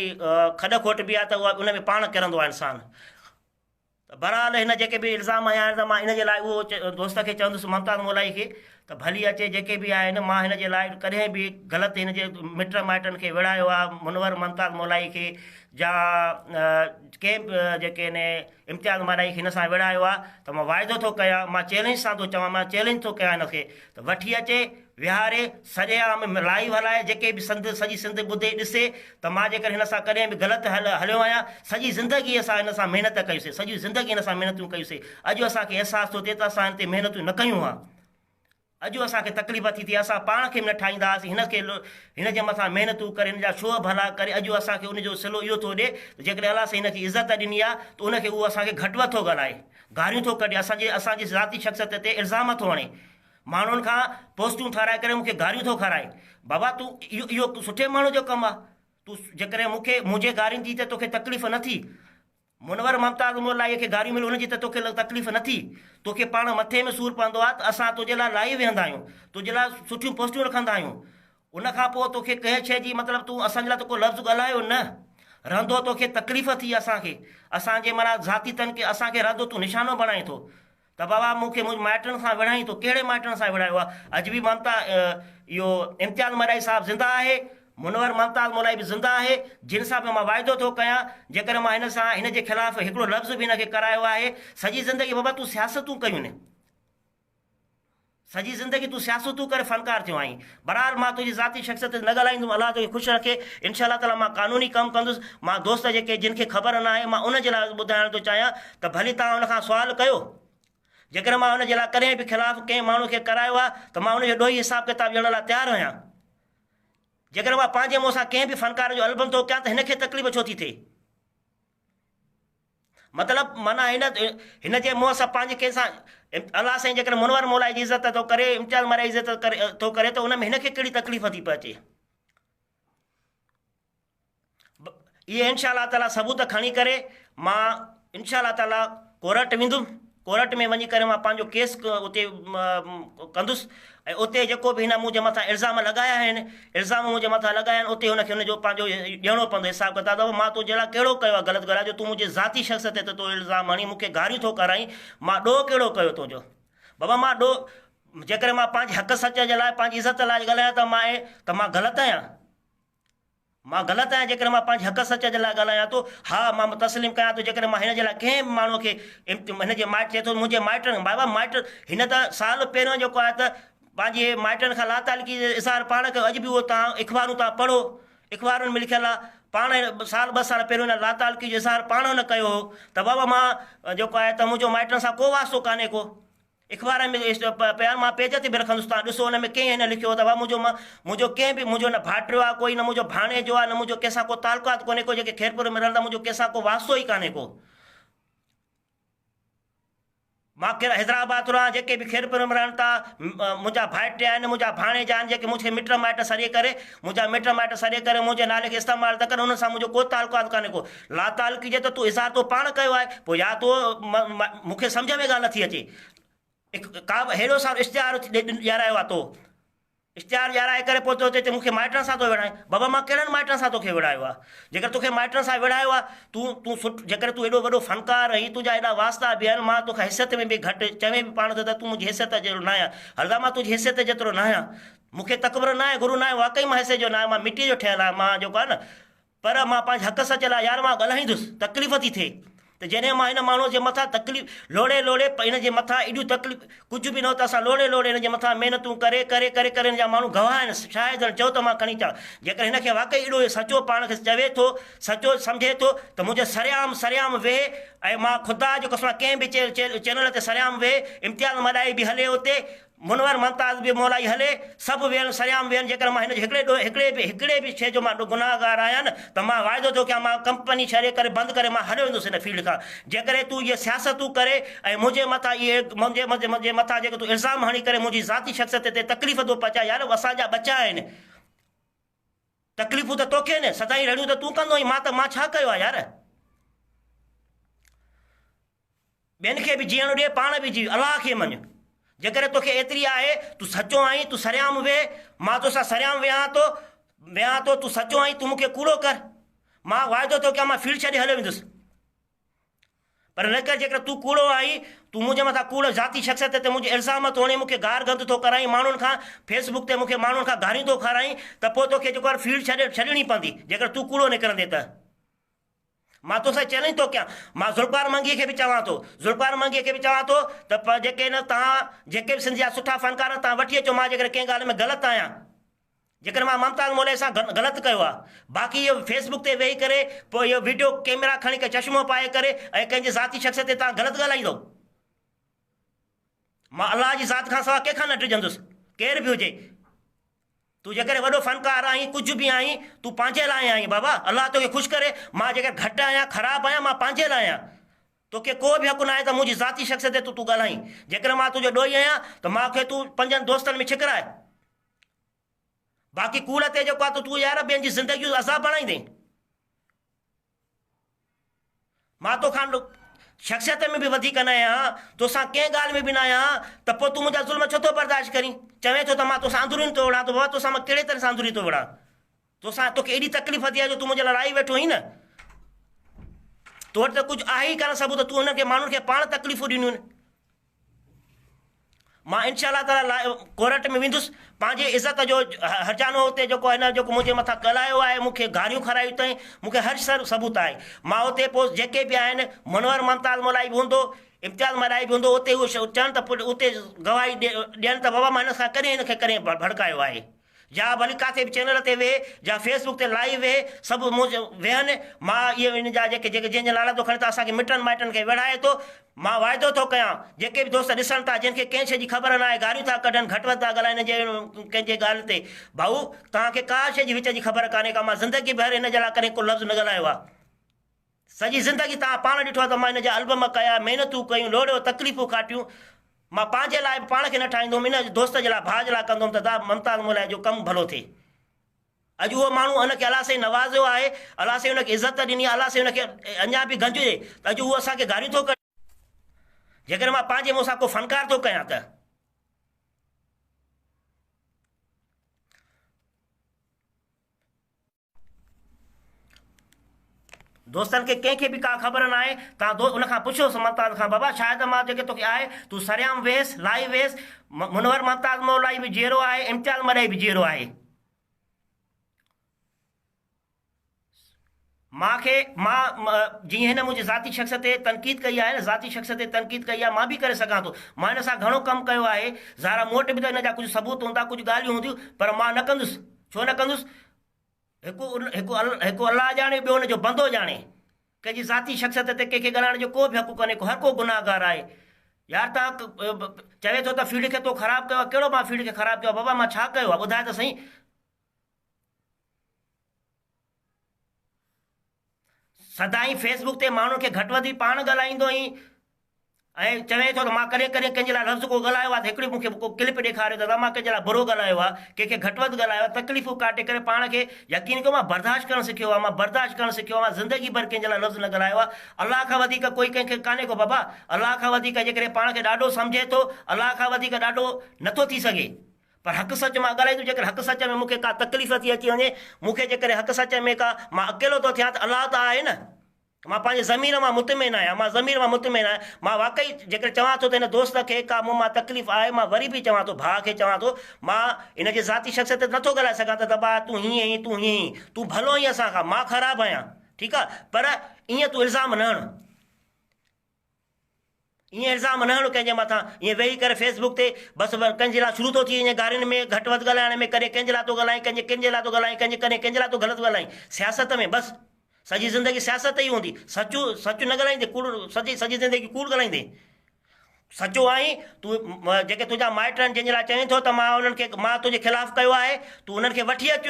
کڏ کوٽبي آهي ته اها ان ۾ پاڻ ڪرندو آهي انسان ته بهرحال هن جيڪي به الزام هنيا آهن ته مان ان جي لاء اهو دوست کي چوندس ممتاز مولائي کي ته ڀلي اچي جيڪي به آهن مان هن جي لاء ڪڏهن به غلط هن جي مٽ مائٽن کي وڙهايو آهي منور ممتاز مولائي کي جا ڪنهن به جيڪي هن امتياز مولائي کي هن سان وڙهايو آهي ته مان واعدو ٿو ڪيان مان چئلينج سان ٿو چوان مان چئلينج ٿو ڪيان هن کي ته وٺي اچي ويهاري سري عام ۾ لائيو هلائي جيڪي به سنڌ سڄي سنڌ ٻڌي ڏسي ته مان جيڪر هن سان ڪڏهن به غلط هليو آهيان سڄي زندگي اسان هن سان محنت ڪئيسي سڄي زندگي هن سان محنتون ڪيوسي اڄ اسان کي احساس ٿو ٿئي ته اسان هن تي محنتون نه ڪيون ها اڄ اسان کي تڪليف ٿي ٿئي اسان پاڻ کي به نه ٺاهيندا هئاسين هن کي هن جي مٿان محنتون ڪري هن جا شوهه ڀلا ڪري اڄ اسان کي ان جو صلو اهو ٿو ڏي ته جيڪڏهن الله سائين هن کي عزت ڏني آهي ته ان کي اهو اسان کي گهٽ وڌ ٿو ڳالهائي گاريون ٿو ڪڍي اسان جي اسان جي ذاتي شخصيت تي الزام ٿو هڻي ماڻهن کان پوسٽون ٺهرائي ڪري مون کي گاريون ٿو کارائي. بابا تون اهو اهو سٺي ماڻهو جو ڪم آ. تون جيڪڏهن مون کي منهنجي گارين جي ته توکي تڪليف نه ٿي. منور ممتاز مولائيء کي گاريون مليون ان جي ته توکي تڪليف نه ٿي. توکي پاڻ مٿي ۾ سور پوندو آ ته اسان تنهنجي لاء لائي ويهندا آهيون. تنهنجي لاء سٺيون پوسٽون رکندا آهيون. ان کان پوء توکي ڪنهن شيء جي مطلب تون اسان جي لاء ته ڪو لفظ ڳالهايو نه. رهندو توکي تڪليف ٿي اسان کي. اسان جي معنيٰ ذاتي تنقيد اسان کي رهندو تون نشانو بڻائين ٿو. ته بابا مون کي منهنجي مائٽن سان وڙهائين تو ڪهڙي مائٽن سان وڙهايو آ اڄ به ممتا اهو امتياز ملائي صاحب زنده آهي منور ممتاز مولائي به زنده آهي جن سان به مان واعدو ٿو ڪيان جيڪڏهن مان هن سان هن جي خلاف هڪڙو لفظ به هن کي ڪرايو آهي سڄي زندگي بابا تون سياستون ڪيون نه سڄي زندگي تون سياستون ڪري فنڪار ٿيو آهين. بھرحال مان تنهنجي ذاتي شخصيت تي نه ڳالهائيندم الله توکي خوش رکي انشاء الله تعالي مان قانوني ڪم ڪندس مان دوست جيڪي جن کي خبر ناهي مان انهن جي لاء ٻڌائڻ ٿو چاهيان ته ڀلي توهان ان کان سوال ڪيو جيڪڏهن مان ان جي لاء ڪڏهن به خلاف ڪنهن ماڻهو کي ڪرايو آهي ته مان ان جو ڏوهي حساب ڪتاب ڏيڻ لاء تيار آهيان جيڪڏهن مان پنهنجي منهن سان ڪنهن به فنڪار جو البم ٿو ڪيان ته هن کي تڪليف ڇو ٿي ٿئي. مطلب معنيٰ هن هن جي منهن سان پنهنجي ڪنهن سان الله سائين جيڪڏهن منور مولائي جي عزت ٿو ڪري امتياز مارئي جي عزت ڪري ٿو ڪري ته ان ۾ هن کي ڪهڙي تڪليف ٿي پهچي اهي انشاء الله تعالي ثبوت کڻي ڪري مان انشاء الله تعالي ڪورٽ ويندم ڪورٽ ۾ وڃي ڪري مان پنهنجو ڪيس اتي ڪندس ۽ اتي جيڪو به هن منهنجي مٿان الزام لڳايا آهن الزام منهنجي مٿان لڳايا آهن اتي هن کي هن جو پنهنجو ڏيڻو پوندو حساب ڪتاب ته مان تنهنجي لاء ڪهڙو ڪيو آهي غلط ڳالهه جو تون منهنجي ذاتي شخص تي ته تو الزام هڻي مون کي گاريون ٿو ڪرائين مان ڏوهه ڪهڙو ڪيو تنهنجو بابا مان ڏوهه جيڪڏهن مان پنهنجي حق سچ جي لاء پنهنجي عزت لاء ڳالهايان ته مان ته مان غلط آهيان مان غلط آهيان جيڪڏهن مان پنهنجي حق سچ جي لاء ڳالهايان ٿو؟ ها، مان تسليم ڪيان ٿو جيڪڏهن مان هن جي لاء ڪنهن به ماڻهوء کي هن جي مائٽ چئي ٿو منهنجي مائٽن بابا مائٽ هن ته سال پهريون جيڪو آهي ته پنهنجي مائٽن کان لاتعلقي جو اظهار پاڻ ڪيو اڄ به اهو توهان اخبارون توهان پڙهو اخبارن ۾ لکيل آهي پاڻ سال ٻه سال پهريون هن لاتعلقي جو اظهار پاڻ هن ڪيو هو ته بابا مان جيڪو آهي ته منهنجو مائٽن سان ڪو واسطو ڪانهي ڪو اخبار ۾ پيا مان پيج تي به رکندس توهان ڏسو ان ۾ ڪنهن هن لکيو ته منهنجو منهنجو ڪنهن به منهنجو نه ڀائٽيو آهي ڪوئي نه منهنجو ڀاڻيجو آهي نه منهنجو ڪنهن سان ڪو تعلقات ڪونهي ڪو جيڪي خيرپور ۾ رهن ٿا منهنجو ڪنهن سان ڪو واسطو ئي ڪانهي ڪو مان ڪير حيدرآباد ٿو رهان جيڪي به خيرپور ۾ رهن ٿا منهنجا ڀائٽيا آهن منهنجا ڀاڻيجا آهن جيڪي مون کي مٽ مائٽ سڏي ڪري منهنجا مٽ مائٽ سڏي ڪري منهنجي نالي کي استعمال ٿا ڪن انهن سان منهنجو ڪو تعلقات ڪانهي ڪو لاتعلقي جي ته تو اظهار تو پاڻ ڪيو آهي پوء يا تو مون کي سمجهه ۾ ڳالهه نٿي اچي ڪا به ههڙو سارو اشتهار ڏيارايو آهي تو. اشتهار ڏيارائي ڪري پوء ٿو چئي ته مون کي مائٽن سان ٿو وڙهائين. بابا مان ڪهڙن مائٽن سان توکي وڙهايو آهي؟ جيڪر توکي مائٽن سان وڙهايو آهي، تون تون سٺ جيڪر تون ايڏو وڏو فنڪار آهين، تنهنجا ايڏا واسطا به آهن، مان توکان حيثيت ۾ به گهٽ، چوين به پاڻ ٿو ته تون منهنجي حيثيت جهڙو ناهيان. هرگز مان تنهنجي حيثيت جيترو ناهيان. مون کي تڪبر ناهي، غرور ناهي، واقعي مان حيثيت جو ناهيان، مان مٽيء جو ٺهيل آهيان، مان جيڪو آهي نه پر مان پنهنجي حق سچ لاء يار مان ڳالهائيندس، تڪليف ٿي ٿئي ته جڏهن مان هن ماڻهوء جي مٿان تڪليف لوڙي لوڙي هن جي مٿان ايڏيون تڪليف ڪجهه به نه هو ته اسان لوڙي لوڙي هن جي مٿان محنتون ڪري ڪري ڪري ڪري هن جا ماڻهو گواهه آهن شاهد آهن چئو ته مان کڻي اچان جيڪڏهن هن کي واقعي ايڏو سچو پاڻ کي چوي ٿو سچو سمجهي ٿو ته منهنجي سرعام سرعام ويهي ۽ مان خدا جو قسم ڪنهن به چينل تي سرعام ويهي امتياز ملائي به هلي اتي منور ممتاز به مولائي هلي، سڀ ويهن سرعام ويهن، جيڪر مان هن جي هڪڙي ڏوهه هڪڙي به هڪڙي به شيء جو مان گناهگار آهيان نه ته مان واعدو ٿو ڪيان مان ڪمپني ڇڏي ڪري بند ڪري مان هليو ويندس هن فيلڊ کان جيڪڏهن تون اهي سياستون ڪري ۽ منهنجي مٿان اهي منهنجي منهنجي منهنجي مٿان جيڪي تون الزام هڻي ڪري منهنجي ذاتي شخصيت تي تڪليف ٿو پهچائين يار اسان جا ٻچا آهن تڪليفون ته توکي نه سدائين رڙيون ته تون ڪندو آهين مان ته مان ڇا ڪيو آهي يار. ٻين کي به جيئڻ ڏي، پاڻ به جيء، الله کي مڃ. جيڪڏهن توکي ايتري آهي، تون سچو آهين، تون سرعام ويهه، مان توسان سرعام ويهان ٿو، ويهان ٿو، تون سچو آهين، تون مون کي ڪوڙو ڪر. مان واعدو ٿو ڪيان، مان فيلڊ ڇڏي هليو ويندس. پر نه ڪر، جيڪڏهن تون ڪوڙو آهين، تون منهنجي مٿان ڪوڙ، ذاتي شخصيت تي منهنجي الزام ٿو هڻين، مون کي گار گند ٿو ڪرائين، ماڻهن کان فيس بڪ تي مون کي ماڻهن کان گاريون ٿو کارائين، ته پوء توکي جيڪو آهي فيلڊ ڇڏي ڇڏڻي پوندي، جيڪڏهن تون ڪوڙو نڪرندين ته. مان توسان چئلينج ٿو ڪيان، مان ذوالفقار منگيء کي به چوان ٿو، ذوالفقار منگيء کي به چوان ٿو ته جيڪي نه توهان جيڪي به سنڌ جا سٺا فنڪار آهن توهان وٺي اچو مان جيڪڏهن ڪنهن ڳالهه ۾ غلط آهيان جيڪڏهن مان ممتاز مولائي سان غلط ڪيو آهي باقي اهو فيس بڪ تي ويهي ڪري پوء اهو ويڊيو ڪيمرا کڻي ڪري چشمو پائي ڪري ۽ ڪنهن جي ذاتي شخصيت تي توهان غلط ڳالهائيندو مان الله جي ذات کان سواء ڪنهن کان نه ڊڄندس ڪير به هجي تون جيڪڏهن وڏو فنڪار آهين، ڪجهه به آهين، تون پنهنجي لاء آهين بابا، الله توکي خوش ڪري، مان جيڪڏهن گهٽ آهيان، خراب آهيان، مان پنهنجي لاء آهيان. توکي ڪو به حق ناهي ته منهنجي ذاتي شخصيت تي تون ڳالهائين. جيڪڏهن مان تنهنجو ڏوهي آهيان ته مان کي تون پنهنجن دوستن ۾ ڇڪراء. باقي ڪوڙ تي جيڪو آهي ته تون يار ٻين جي زندگيون عذاب بڻائيندين. مان توکان شخصيت ۾ به وڌيڪ نه آهيان، توسان ڪنهن ڳالهه ۾ به نه آهيان، ته پوء تون منهنجا ظلم ڇو ٿو برداشت ڪرين؟ چوين ٿو ته مان توسان اندروني ٿو وڙهان ته بابا توسان مان ڪهڙي طرح سان اندروني ٿو وڙهان؟ توسان توکي ايڏي تڪليف ٿي آهي جو تون منهنجي لاء رائي ويٺو آهين نه؟ تو وٽ ته ڪجهه آهي ئي ڪانه ثبوت، تون هنن کي ماڻهن کي پاڻ تڪليفون ڏنيون آهن. مان انشاء الله تعالي لاء ڪورٽ ۾ ويندس پنهنجي عزت جو هرجانو اتي جيڪو هن جيڪو منهنجي مٿان ڳالهايو آهي مون کي گاريون کارايون اٿائين مون کي هر سر ثبوت آهي مان اتي پوء جيڪي به آهن منور ممتاز مولائي به هوندو امتياز مولائي به هوندو اتي اهو چون ته اتي گواهي ڏين ته بابا مان هن سان ڪڏهن هن کي ڪڏهن ڀڙڪايو آهي يا ڀلي ڪاٿي به چينل تي ويهي يا فيس بڪ تي لائيو ويهي سڀ منهنجي ويهن مان اهي ان جا جيڪي جيڪي جنهن جا نالا ٿو کڻي ته اسان کي مٽن مائٽن کي ويڙهائي ٿو مان واعدو ٿو ڪيان جيڪي به دوست ڏسن ٿا جن کي ڪنهن شيء جي خبر ناهي گاريون ٿا ڪڍن گهٽ وڌ ٿا ڳالهائن جي ڪنهن جي ڳالهه تي ڀائو توهان کي ڪا شيء جي وچ جي خبر ڪانهي ڪا مان زندگي ڀر هن جي لاء ڪڏهن ڪو لفظ نه ڳالهايو آهي سڄي زندگي توهان پاڻ ڏٺو آهي ته مان هن جا البم ڪيا، محنتون ڪيون، لوڙيو، تڪليفون ڪاٽيون. مان پنهنجي لاء به پاڻ کي نه ٺاهيندو هوم، ان دوست جي لاء، ڀاء جي لاء ڪندو هوم ته دا ممتاز مولائي جو ڪم ڀلو ٿئي. اڄ اهو ماڻهو ان کي الله سائين نوازيو آهي، الله سائين ان کي عزت ڏني آهي، الله سائين ان کي اڃا به گنج ڏي ته اڄ اهو اسان کي گاريون ٿو ڪڍي. جيڪڏهن مان پنهنجي منهن سان ڪو فنڪار ٿو ڪيان ته. دوستن کي ڪنهن کي به ڪا خبر ناهي تان دوست ان کان پڇيوس ممتاز کان بابا شايد مان جيڪي توکي آهي تون سرعام ويس لائي ويس منور ممتاز مولائي به جيئرو آهي امتياز ملائي به جيئرو آهي مان کي مان جيئن هن منهنجي ذاتي شخص تي تنقيد ڪئي آهي نه ذاتي شخص تي تنقيد ڪئي آهي مان به ڪري سگهان ٿو مان هن سان گهڻو ڪم ڪيو آهي ظاهر مون وٽ به ته هن جا ڪجهه ثبوت هوندا ڪجهه ڳالهيون هونديون پر مان نه ڪندس ڇو نه ڪندس هڪ هڪ هڪ الله ڄاڻي ٻيو ان جو بندو ڄاڻي. ڪنهن جي ذاتي شخصيت تي ڪنهن کي ڳالهائڻ جو ڪو به حق ڪونهي ڪو هر ڪو گناهگار آهي. يار تان چوي ٿو ته فيلڊ کي تو خراب ڪيو آهي ڪهڙو مان فيلڊ کي خراب ڪيو آهي بابا مان ڇا ڪيو آهي ٻڌاء ته سهي. سدائين فيس بڪ تي ماڻهن کي گهٽ وڌ پاڻ ڳالهائيندو آهين ۽ چوين ٿو ته مان ڪڏهن ڪڏهن ڪنهن جي لاء لفظ ڪو ڳالهايو آهي ته هڪڙي مون کي ڪو ڪلپ ڏيکاريو ته مان ڪنهن جي لاء برو ڳالهايو آهي ڪنهن کي گهٽ وڌ ڳالهايو آهي تڪليفون ڪاٽي ڪري پاڻ کي يقين ڪيو مان برداشت ڪرڻ سکيو آهي مان برداشت ڪرڻ سکيو آهي مان زندگي ڀر ڪنهن جي لاء لفظ نه ڳالهايو آهي الله کان وڌيڪ ڪوئي ڪنهن کي ڪانهي ڪو بابا الله کان وڌيڪ جيڪڏهن پاڻ کي ڏاڍو سمجهي ٿو الله کان وڌيڪ ڏاڍو نٿو ٿي سگهي. پر حق سچ مان ڳالهائيندس جيڪڏهن حق سچ ۾ مون کي ڪا تڪليف ٿي اچي وڃي، مون کي جيڪڏهن حق سچ ۾ ڪا مان اڪيلو ٿو ٿيان ته الله ته آهي نه. مان پنهنجي ضمير مان مطمئن آهيان، مان ضمير مان مطمئن آهيان، مان واقعي جيڪڏهن چوان ٿو ته هن دوست کي ڪا مون مان تڪليف آهي، مان وري به چوان ٿو ڀاء کي چوان ٿو، مان هن جي ذاتي شخصيت تي نٿو ڳالهائي سگهان ته ڀاء تون هيئن آهين، تون هيئن آهين، تون ڀلو آهين اسان کان، مان خراب آهيان، ٺيڪ آهي، پر ائين تون الزام نه هڻ. ائين الزام نه هڻ ڪنهن جي مٿان، ائين ويهي ڪري فيس بڪ تي بس ڪنهن جي لاء شروع ٿو ٿي وڃي گارين ۾ گهٽ وڌ ڳالهائڻ ۾ ڪڏهن ڪنهن جي لاء ٿو ڳالهائين ڪنهن جي ڪنهن جي لاء ٿو ڳالهائين ڪنهن جي ڪڏهن ڪنهن جي لاء ٿو غلط ڳالهائين سياست ۾ بس سڄي زندگي سياست ئي هوندي سچ سچ نه ڳالهائيندي ڪوڙ سڄي سڄي زندگي ڪوڙ ڳالهائيندي سچو آهين تون جيڪي تنهنجا مائٽ آهن جن جي لاء چوين ٿو ته مان انهن کي مان تنهنجي خلاف ڪيو آهي تون انهن کي وٺي اچ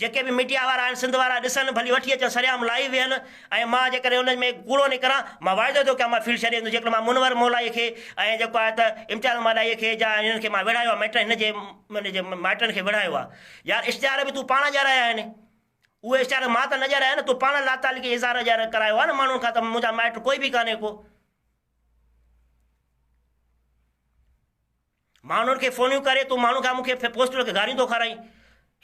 جيڪي به ميڊيا وارا آهن سنڌ وارا ڏسن ڀلي وٺي اچن سرعام لائيو ويهن ۽ مان جيڪڏهن انهن ۾ ڪوڙو نڪران مان واعدو ٿو ڪيان مان فيلڊ ڇڏي ويندس جيڪڏهن مان منور مولائي کي ۽ جيڪو آهي ته امتياز مولائي کي جا هنن کي مان وڙهايو آهي مائٽن هن جي هن جي مائٽن کي وڙهايو آهي يار اشتهار به تون پاڻ ڏيارايا آهن اهي اشتهار مان ته نه ڏيارايا نه تون پاڻ لاتعلقي اظهار ڏيار ڪرايو آهي نه ماڻهن کان ته منهنجا مائٽ ڪوئي به ڪانهي ڪو ماڻهن کي فونيون ڪري تون ماڻهن کان مون کي پوسٽون رکي گاريون ٿو کارائين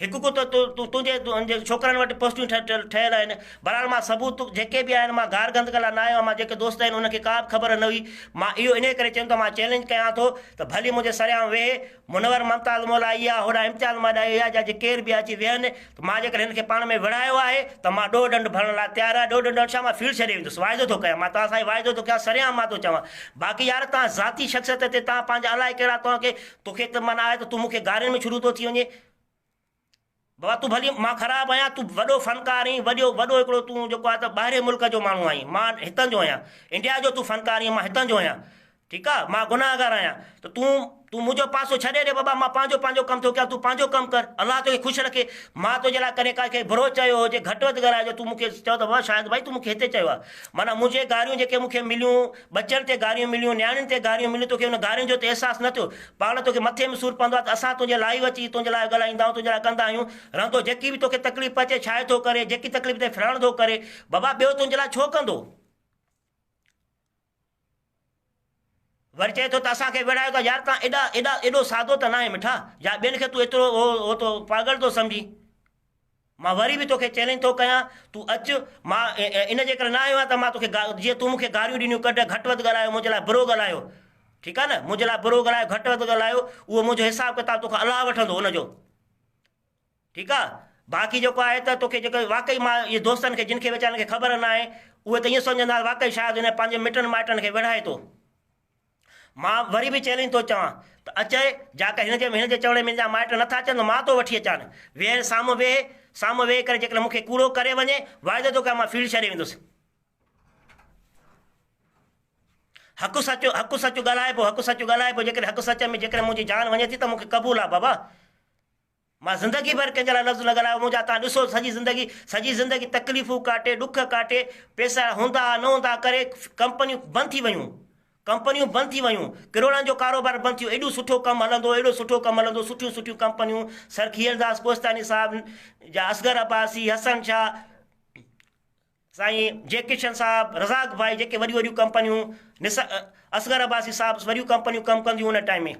هڪ ڪو ته تنهنجي ڇوڪرن وٽ پوسٽون ٺهيل آهن بهرحال مان ثبوت جيڪي به آهن مان گار گند لاء نه آيو آهيان مان جيڪي دوست آهن انهن کي ڪا به خبر نه هئي مان اهو انهي ڪري چيم ته مان چئلينج ڪيان ٿو ته ڀلي منهنجي سرعام ويهي منور ممتاز مولائي آ هوڏانهن امتياز مولائي آ جا جي ڪير به اچي ويهن ته مان جيڪڏهن هن کي پاڻ ۾ وڙهايو آهي ته مان ڏوهه ڏنڊ ڀرڻ لاء تيار آهيان، ڏوهه ڏنڊ ڇا مان فيلڊ ڇڏي ويندس، واعدو ٿو ڪيان، مان توهان سان هي واعدو ٿو ڪيان، سرعام مان ٿو چوان. باقي يار توهان ذاتي شخصيت تي توهان پنهنجا الائي ڪهڙا توهان کي توکي ته معنيٰ آهي ته تون مون کي گارين ۾ شروع ٿو ٿي وڃين. بابا تون ڀلي مان خراب آهيان، تون وڏو فنڪار آهين، وڏو وڏو هڪڙو تون جيڪو آهي ته ٻاهرين ملڪ جو ماڻهو آهين، مان هتان جو آهيان، انڊيا جو تون فنڪار آهين، مان هتان جو آهيان. ٺيڪ آ مان گناهگار آهيان ته تون تون منهنجو پاسو ڇڏي ڏي بابا مان پنهنجو پنهنجو ڪم ٿو ڪيان تون پنهنجو ڪم ڪر الله توکي خوش رکي مان تنهنجي لاء ڪڏهن ڪنهن کي برو چيو هجي گهٽ وڌ ڳالهايو هجي تون مون کي چئو ته بابا شاهد ڀائي تون مون کي هتي چيو آ معنيٰ منهنجي گاريون جيڪي مون کي مليون ٻچن تي گاريون مليون نياڻين تي گاريون مليون توکي ان گارين جو ته احساس نه ٿيو پاڻ توکي مٿي ۾ سور پوندو آ ته اسان تنهنجي لائيو اچي تنهنجي لاء ڳالهائيندا آهيون تنهنجي لاء ڪندا آهيون رهندو جيڪي به توکي تڪليف پهچي ڇاهي ٿو ڪري جيڪي تڪليف ٿئي فلاڻو ٿو ڪري بابا ٻيو تنهنجي لاء ڇو ڪندو. وري چئي ٿو ته اسان کي وڙهايو ٿا يار تان ايڏا ايڏا ايڏو سادو ته ناهي مٺا يا ٻين کي تون ايترو هو هو ٿو پاڳل ٿو سمجهين مان وري به توکي چئلينج ٿو ڪيان تون اچ مان ان جي ڪري نه آيو آهيان ته مان توکي جيئن تون مون کي گاريون ڏنيون ڪڍ گهٽ وڌ ڳالهايو منهنجي لاء برو ڳالهايو ٺيڪ آهي نه منهنجي لاء برو ڳالهايو گهٽ وڌ ڳالهايو اهو منهنجو حساب ڪتاب توکان الله وٺندو ان جو ٺيڪ آ باقي جيڪو آهي ته توکي جيڪو واقعي مان اهي دوستن کي جن کي ويچارن کي خبر ناهي اهي ته ائين سمجهندا واقعي شايد هن پنهنجي مٽن مائٽن کي وڙهائي ٿو مان وري به چئلينج ٿو چوان ته اچي جا ڪر هن جي هن جي چوڻي ۾ جا مائٽ نٿا اچن ته مان ٿو وٺي اچان ويهه سامهون ويهه سامهون ويهي ڪري جيڪڏهن مون کي ڪوڙو ڪري وڃي واعدو ٿو ڪيان مان فيلڊ ڇڏي ويندس حق سچ حق سچ ڳالهائبو حق سچ ڳالهائبو جيڪڏهن حق سچ ۾ جيڪڏهن منهنجي جان وڃي ٿي ته مون کي قبول آ بابا مان زندگي ڀر ڪنهن جي لاء لفظ نه ڳالهايو منهنجا تان ڏسو سڄي زندگي سڄي زندگي تڪليفون ڪاٽي ڏک ڪاٽي پئسا هوندا نه هوندا ڪري ڪمپنيون بند ٿي ويون ڪمپنيون بند ٿي ويون ڪروڙن جو ڪاروبار بند ٿي ويو ايڏو سٺو ڪم هلندو ايڏو سٺو ڪم هلندو سٺيون سٺيون ڪمپنيون سر کيئلداس ڪوهستاني صاحب جا اصغر عباسي حسن شاهه سائين جي ڪشن صاحب رزاق ڀائي جيڪي وڏيون وڏيون ڪمپنيون اصغر عباسي صاحب وڏيون ڪمپنيون ڪم ڪنديون ان ٽائيم ۾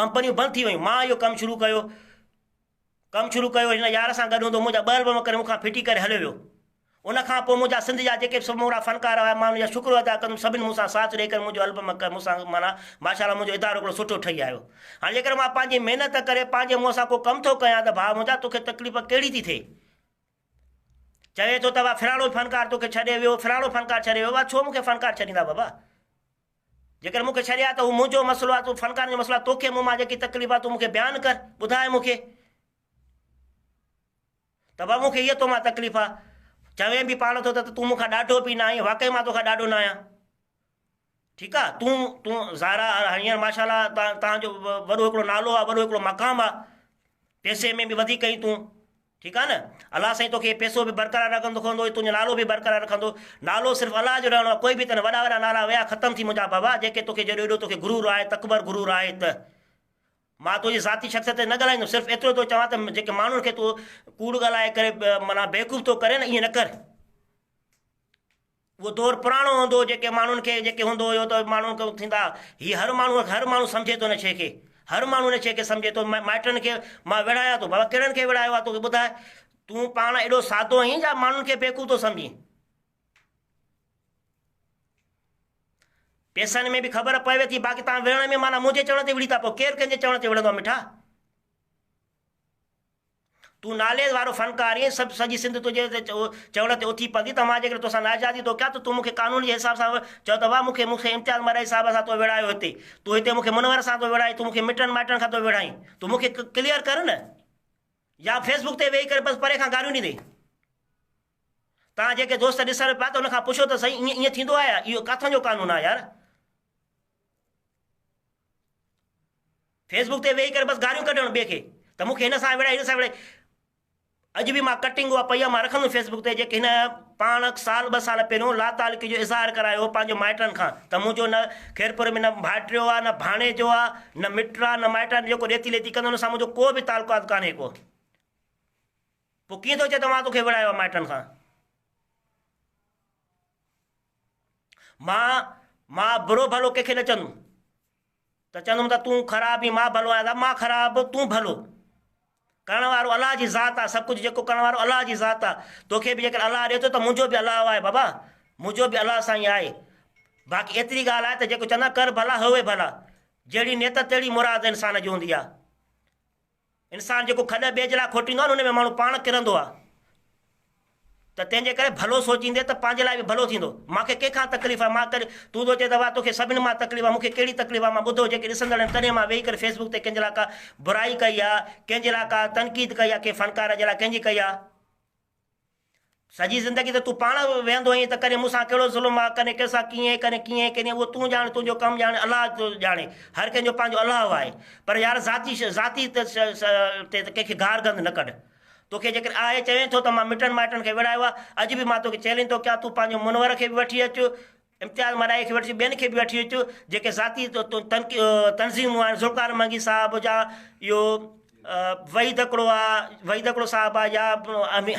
ڪمپنيون بند ٿي ويون مان اهو ڪم شروع ڪيو ڪم شروع ڪيو هن يار سان گڏ هوندو منهنجا ٻه البم ڪري مون کان ڦٽي ڪري هليو ويو ان کان پوء منهنجا سنڌ جا جيڪي به سمورا فنڪار هيا مان ان جا شڪر ادا ڪندم سڀني مون سان ساٿ ڏئي ڪري منهنجو البم مون سان معنيٰ ماشاء الله منهنجو ادارو هڪڙو سٺو ٺهي آيو هاڻي جيڪڏهن مان پنهنجي محنت ڪري پنهنجي منهن سان ڪو ڪم ٿو ڪيان ته ڀاء منهنجا توکي تڪليف ڪهڙي ٿي ٿئي چوي ٿو ته فلاڻو فنڪار توکي ڇڏي ويو فلاڻو فنڪار ڇڏي ويو ڇو مون کي فنڪار ڇڏيندا بابا جيڪڏهن مون کي ڇڏي ها ته هو منهنجو مسئلو آهي، تون فنڪارن جو مسئلو آهي، توکي مون مان جيڪي تڪليف آهي تون مون کي بيان ڪر، ٻڌاء مون کي ته بابا مون کي هيء تو مان تڪليف آهي. چوين به پاڻ ٿو ته تون مون کان ڏاڍو به نه آهين، واقعي مان توکان ڏاڍو نه آهيان. ٺيڪ آهي، تون تون ظاهر آهي هينئر ماشاء الله توهان جو وڏو هڪڙو نالو آهي، وڏو هڪڙو مقام آهي، پئسي ۾ به وڌيڪ آهين تون. ٺيڪ آ نه الله سائين توکي پيسو به برقرار رکندو تنهنجو نالو به برقرار رکندو نالو صرف الله جو رهڻو آ ڪوئي به ته نه وڏا وڏا نالا ويا ختم ٿي منهنجا بابا جيڪي توکي جيڏو ايڏو توکي غرور آهي تڪبر غرور آهي ته مان تنهنجي ذاتي شخصيت تي نه ڳالهائيندم صرف ايترو ٿو چوان ته جيڪي ماڻهن کي تون ڪوڙ ڳالهائي ڪري معنيٰ بيوقوف ٿو ڪرين نه ائين نه ڪر اهو دور پراڻو هوندو هو جيڪي ماڻهن کي جيڪي هوندو هيو ته ماڻهن کي ٿيندا هي هر ماڻهو هر ماڻهو سمجهي ٿو ان شيء کي هر ماڻهو ان شيء کي سمجهي ٿو. مائٽن کي مان وڙهايان ٿو. بابا ڪهڙن کي وڙهايو آهي توکي ٻڌاء. تون پاڻ ايڏو سادو آهين يا ماڻهن کي بيوقوف ٿو سمجهين. پيسن ۾ به خبر پوي ٿي باقي توهان وڙهڻ ۾ معنيٰ منهنجي چوڻ تي وڙهي ٿا پئو. ڪير ڪنهن جي چوڻ تي وڙهندو آهي مٺا. تون نالي وارو فنڪار آهين، سڀ سڄي سنڌ تنهنجي چوڻ تي اٿي پوندي ته مان جيڪڏهن توسان ناجائزي ٿو ڪيان ته تون مون کي قانون جي حساب سان چئو ته واهه مون کي مون کي امتياز مرحئي صاحب سان تو وڙهايو هتي، تون هتي مون کي منور سان ٿو وڙهائين، تون مون کي مٽن مائٽن کان ٿو وڙهائين، تون مون کي ڪليئر ڪر نه يا فيس بڪ تي ويهي ڪري بس پري کان گاريون ڏيندين. توهان جيڪي دوست ڏسن پيا ته ان کان پڇو ته سائين ائين ائين ٿيندو آهي يا اهو ڪاٿان جو قانون آهي يار. فيس بڪ تي ويهي ڪري بس گاريون ڪڍڻ ٻئي کي ته مون کي هن سان وڙهائي هن سان وڙهائي اڄ به مان ڪٽنگ اها پئي آهي مان رکندم فيس بڪ تي جيڪي هن پاڻ سال ٻه سال پهريون لاتعلقي جو اظهار ڪرايو هو پنهنجو مائٽن کان ته منهنجو نه خيرپور ۾ نه ڀائٽيو آهي نه ڀاڻيجو آهي نه مٽ آهي نه مائٽ آهن جيڪو ڏيتي ليتي ڪندو ان سان منهنجو ڪو به تعلقات ڪانهي ڪو پوء ڪيئن ٿو چئي ته مان توکي وڙهايو آهي مائٽن کان مان مان برو ڀلو ڪنهن کي نه چوندم ته چوندم ته تون خراب آهين مان ڀلو آهيان ته مان خراب تون ڀلو ڪرڻ وارو الله جي ذات آهي سڀ ڪجهه جيڪو ڪرڻ وارو الله جي ذات آهي توکي به جيڪر الله ڏي ٿو ته منهنجو به الله آهي بابا منهنجو به الله سائين آهي باقي ايتري ڳالهه آهي ته جيڪو چوندا ڪر ڀلا هوئي ڀلا جهڙي نيت تهڙي مراد انسان جي هوندي آهي انسان جيڪو کڏ ٻئي جي لاء کوٽيندو آهي نه ان ۾ ماڻهو پاڻ ڪرندو آهي ته تنهن جي ڪري ڀلو سوچيندي ته پنهنجي لاء به ڀلو ٿيندو. مان کي ڪنهن کان تڪليف آهي مان ڪڏهن تون ٿو چئين ته واهه توکي سڀني مان تڪليف آهي مون کي ڪهڙي تڪليف آهي مان ٻڌو جيڪي ڏسندڙ آهن ڪڏهن مان ويهي ڪري فيس بڪ تي ڪنهن جي لاء ڪا برائي ڪئي آهي ڪنهن جي لاء ڪا تنقيد ڪئي آهي ڪنهن فنڪار جي لاء ڪنهن جي ڪئي آهي. سڄي زندگي ته تون پاڻ ويهندو آهين ته ڪڏهن مون سان ڪهڙو ظلم آهي، ڪڏهن ڪنهن سان ڪيئن، ڪڏهن ڪيئن، ڪڏهن اهو تون ڄاڻ، تنهنجو ڪم ڄاڻي، الله ڄاڻي. هر ڪنهن جو پنهنجو الله آهي. پر يار ذاتي ذاتي تي ته ڪنهن کي گار گند نه ڪڍ. توکي جيڪڏهن آهي چوين ٿو ته مان مٽن مائٽن کي وڙهايو آهي، اڄ به مان توکي چئلينج ٿو ڪيان تون پنهنجو منور کي به وٺي اچ، امتياز ملائي کي وٺي ٻين کي به وٺي اچ جيڪي ذاتي تنظيمون آهن ذوالفقار منگي صاحب جا اهو وحيد هڪڙو آ وحيد هڪڙو صاحب آ يا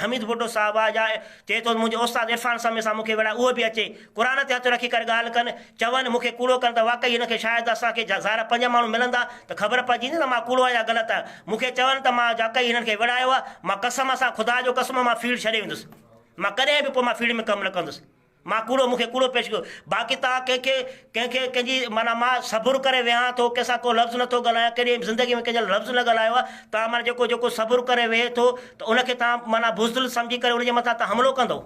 حميد ڀٽو صاحب آ يا چئي ٿو منهنجي استاد عرفان سمي سان مونکي وڙهائي اهو به اچي قرآن تي هٿ رکي ڪري ڳالهه ڪن چون مونکي ڪوڙو ڪن ته واقعي هن کي شايد اسان کي ظاهر پنج ماڻهو ملندا ته خبر پئجي ويندي ته مان ڪوڙو آهيان يا غلط آهيان مونکي چون ته مان واقعي هنن کي وڙهايو آ مان قسم سان خدا جو قسم مان فيلڊ ڇڏي ويندس مان ڪڏهن به پوء مان فيلڊ ۾ ڪم نه ڪندس مان ڪوڙو مون کي ڪوڙو پيش ڪيو باقي توهان ڪنهن کي ڪنهن کي ڪنهن جي معنيٰ مان صبر ڪري ويهان ٿو ڪنهن سان ڪو لفظ نٿو ڳالهايان ڪڏهن به زندگي ۾ ڪنهن جا لفظ نه ڳالهايو آهي توهان معنيٰ جيڪو جيڪو صبر ڪري ويهي ٿو ته ان کي توهان معنيٰ بزدل سمجهي ڪري ان جي مٿان توهان حملو ڪندو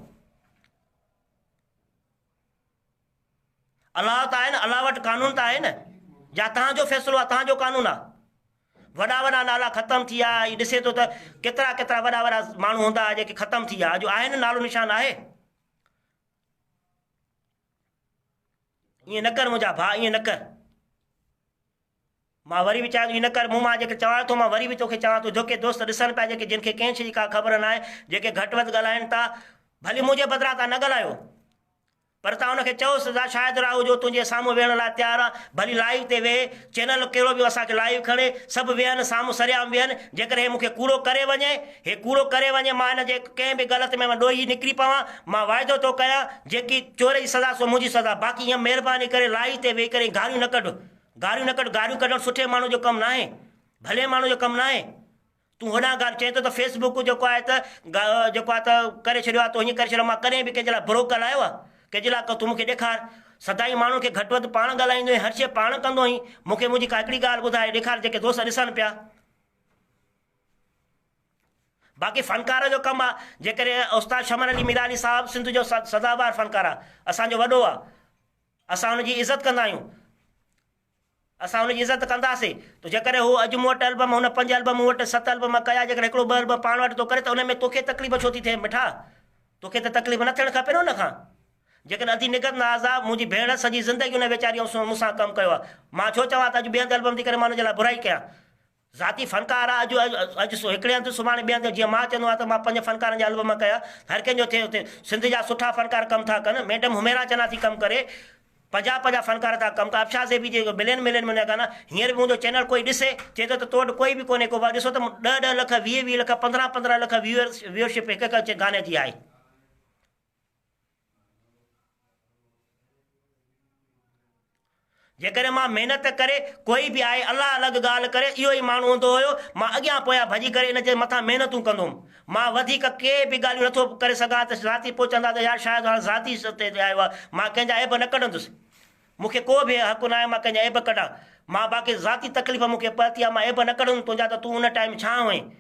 الله ته آهي نه الله وٽ قانون ته آهي نه جا توهان جو فيصلو آهي توهان جو قانون آهي وڏا وڏا نالا ختم ٿي ويا هي ڏسي ٿو ته ڪيترا ڪيترا وڏا وڏا ماڻهو هوندا هئا جيڪي ختم ٿي ويا اڄ آهي نه نالو نشان آهي ائين نه ڪر منهنجا ڀاء ائين نه ڪر مان وري به چوان ٿو ائين نه ڪر مون مان جيڪي چوان ٿو مان وري به توکي چوان ٿو جوڪي دوست ڏسن پيا جيڪي جن کي ڪنهن شيء جي ڪا خبر نه آهي جيڪي گهٽ وڌ ڳالهائن ٿا ڀلي منهنجي بدران تان نه ڳالهايو پر توهان ان کي چئوس ته شاهد راهوجو تنهنجي سامهون ويهڻ لاء تيار آ، ڀلي لائيو تي ويهي، چينل ڪهڙو به اسان کي لائيو کڻي، سڀ ويهن سامهون سرعام ويهن، جيڪڏهن هي مون کي ڪوڙو ڪري وڃي، هي ڪوڙو ڪري وڃي مان هن جي ڪنهن به غلط ۾ ڏوهي نڪري پوان، مان واعدو ٿو ڪيان، جيڪي چور جي سزا سو منهنجي سزا، باقي ائين مهرباني ڪري لائيو تي ويهي ڪري گاريون نه ڪڍ، گاريون نه ڪڍ، گاريون ڪڍڻ سٺي ماڻهو جو ڪم ناهي، ڀلي ماڻهو جو ڪم ناهي. تون هوڏانهن ڳالهه چئين ٿو ته فيس بڪ جيڪو آهي ته جيڪو آهي ته ڪري ڇڏيو آهي تو هيئن ڪري ڇڏيو آهي مان ڪڏهن به ڪنهن جي لاء برو ڳالهايو آهي ڪنهن جي لاء تون مون کي ڏيکار سدائين ماڻهن کي گهٽ وڌ پاڻ ڳالهائيندو آهين هر شيء پاڻ ڪندو آهين مون کي منهنجي ڪا هڪڙي ڳالهه ٻڌائي ڏيکار جيڪي دوست ڏسن پيا باقي فنڪار جو ڪم آهي جيڪڏهن استاد شمن علي ميرالي صاحب سنڌ جو سدابهار فنڪار آهي اسان جو وڏو آهي اسان ان جي عزت ڪندا آهيون اسان هن جي عزت ڪنداسين ته جيڪڏهن هو اڄ مون وٽ البم هن پنج البم مون وٽ ست البم ڪيا جيڪڏهن هڪڙو ٻه البم پاڻ وٽ ٿو ڪري ته ان ۾ توکي تڪليف ڇو ٿي ٿئي مٺا توکي ته تڪليف نه ٿيڻ کپي نه ان کان جيڪڏهن ادي نگهت ناز آ منهنجي ڀيڻ سڄي زندگي ان ويچاري مون سان ڪم ڪيو آ مان ڇو چوان ته اڄ ٻئي هنڌ البم ٿي ڪري مان ان جي لاء برائي ڪيان ذاتي فنڪار آ اڄ اڄ هڪڙي هنڌ سڀاڻي ٻئي هنڌ جيئن مان چوندو آهيان ته مان پنج فنڪارن جا البم ڪيا هر ڪنهن جو ٿئي اتي سنڌ جا سٺا فنڪار ڪم ٿا ڪن ميڊم حميرا چنا ٿي ڪم ڪري پنجاهه پنجاهه فنڪار ٿا ڪم ڪن افشا زيبي جي ملين ملين ۾ گانا هينئر به منهنجو چينل ڪوئي ڏسي چئي ٿو ته تو وٽ ڪوئي به ڪونهي ڪو ڏسو ته ڏهه ڏهه لک ويهه ويهه لک پندرهن پندرهن لک ويورشپ هڪ هڪ گاني جي آهي. جيڪڏهن مان محنت ڪري ڪوئي به آهي الله الڳ ڳالهه ڪري اهو ئي ماڻهو هوندو هيو مان اڳيان پويان ڀڄي ڪري ان جي مٿان محنتون ڪندو هوم مان وڌيڪ ڪي به ڳالهيون نٿو ڪري سگهان ته ذاتي پوء چوندا ته يار شايد هاڻ ذاتي تي آيو آهي مان ڪنهن جا عيب نه ڪڍندس مون کي ڪو به حق ناهي مان ڪنهن جا عيب ڪڍان مان باقي ذاتي تڪليف مون کي پهتي آهي مان عيب نه ڪڍندم تنهنجا ته تون ان ٽائيم ڇا هئين.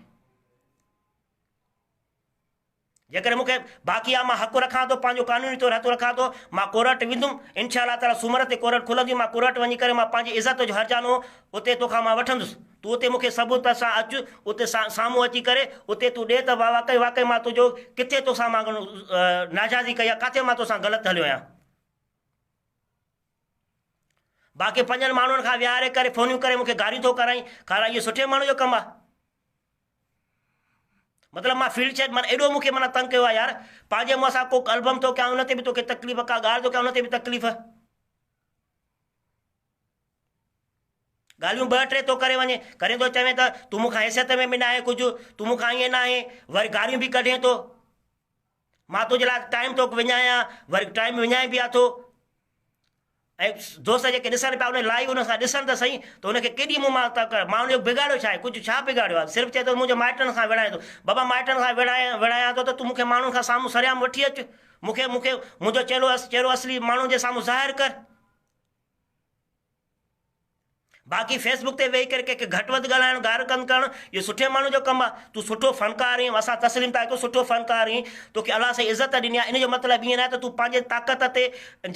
جيڪڏهن مون کي باقي آ مان حق رکان ٿو پنهنجو قانوني طور حق رکان ٿو مان ڪورٽ ويندم انشاء الله تعالي سومر تي ڪورٽ کلندي مان ڪورٽ وڃي ڪري مان پنهنجي عزت جو هرجانو اتي توکان مان وٺندس تون اتي مون کي ثبوت سان اچ اتي سامهون اچي ڪري اتي تون ڏي ته واقعي واقعي مان تنهنجو ڪٿي توسان مان ناجائزي ڪئي آ ڪاٿي مان توسان غلط هليو آهيان. باقي پنجن ماڻهن کان ويهاري ڪري فونيون ڪري مون کي گاريون ٿو ڪرائين کارائي اهو سٺي ماڻهو جو ڪم آ. مطلب مان فيلڊ ڇڏ معنيٰ ايڏو مونکي معنيٰ تنگ ڪيو آهي يار پنهنجي منهن سان ڪو البم ٿو ڪيان ان تي به توکي تڪليف ڪا ڳالهه ٿو ڪيان ان تي به تڪليف ڳالهيون ٻه ٽي ٿو ڪري وڃي ڪرين ٿو چوين ته تون مون کان حيثيت ۾ به ناهي ڪجهه تون مون کان ائين ناهي وري گاريون به ڪڍين ٿو مان تنهنجي لاء ٽائيم ٿو وڃايان وري ٽائيم وڃائي به اٿو ۽ دوست جيڪي ڏسن پيا ان لائيو ان سان ڏسن ته سهي ته ان کي ڪيڏي مون مان تڪ مان ان جو بگاڙيو ڇا آهي ڪجهه ڇا بگاڙيو آهي صرف چئي ٿو منهنجي مائٽن کان وڙهائين ٿو بابا مائٽن کان وڙهايان وڙهايان ٿو ته تون مون کي ماڻهن کان سامهون سرعام وٺي اچ مون کي مون کي منهنجو چهرو چهرو اصلي ماڻهن جي سامهون ظاهر ڪر باقي فيس بڪ تي ويهي ڪري ڪنهن کي گهٽ وڌ ڳالهائڻ گار گند ڪرڻ اهو سٺي ماڻهو جو ڪم آهي تون سٺو فنڪار آهين اسان تسليم ٿا ڪيون سٺو فنڪار آهين توکي الله سائين عزت ڏني آهي ان جو مطلب ائين ناهي ته تون پنهنجي طاقت تي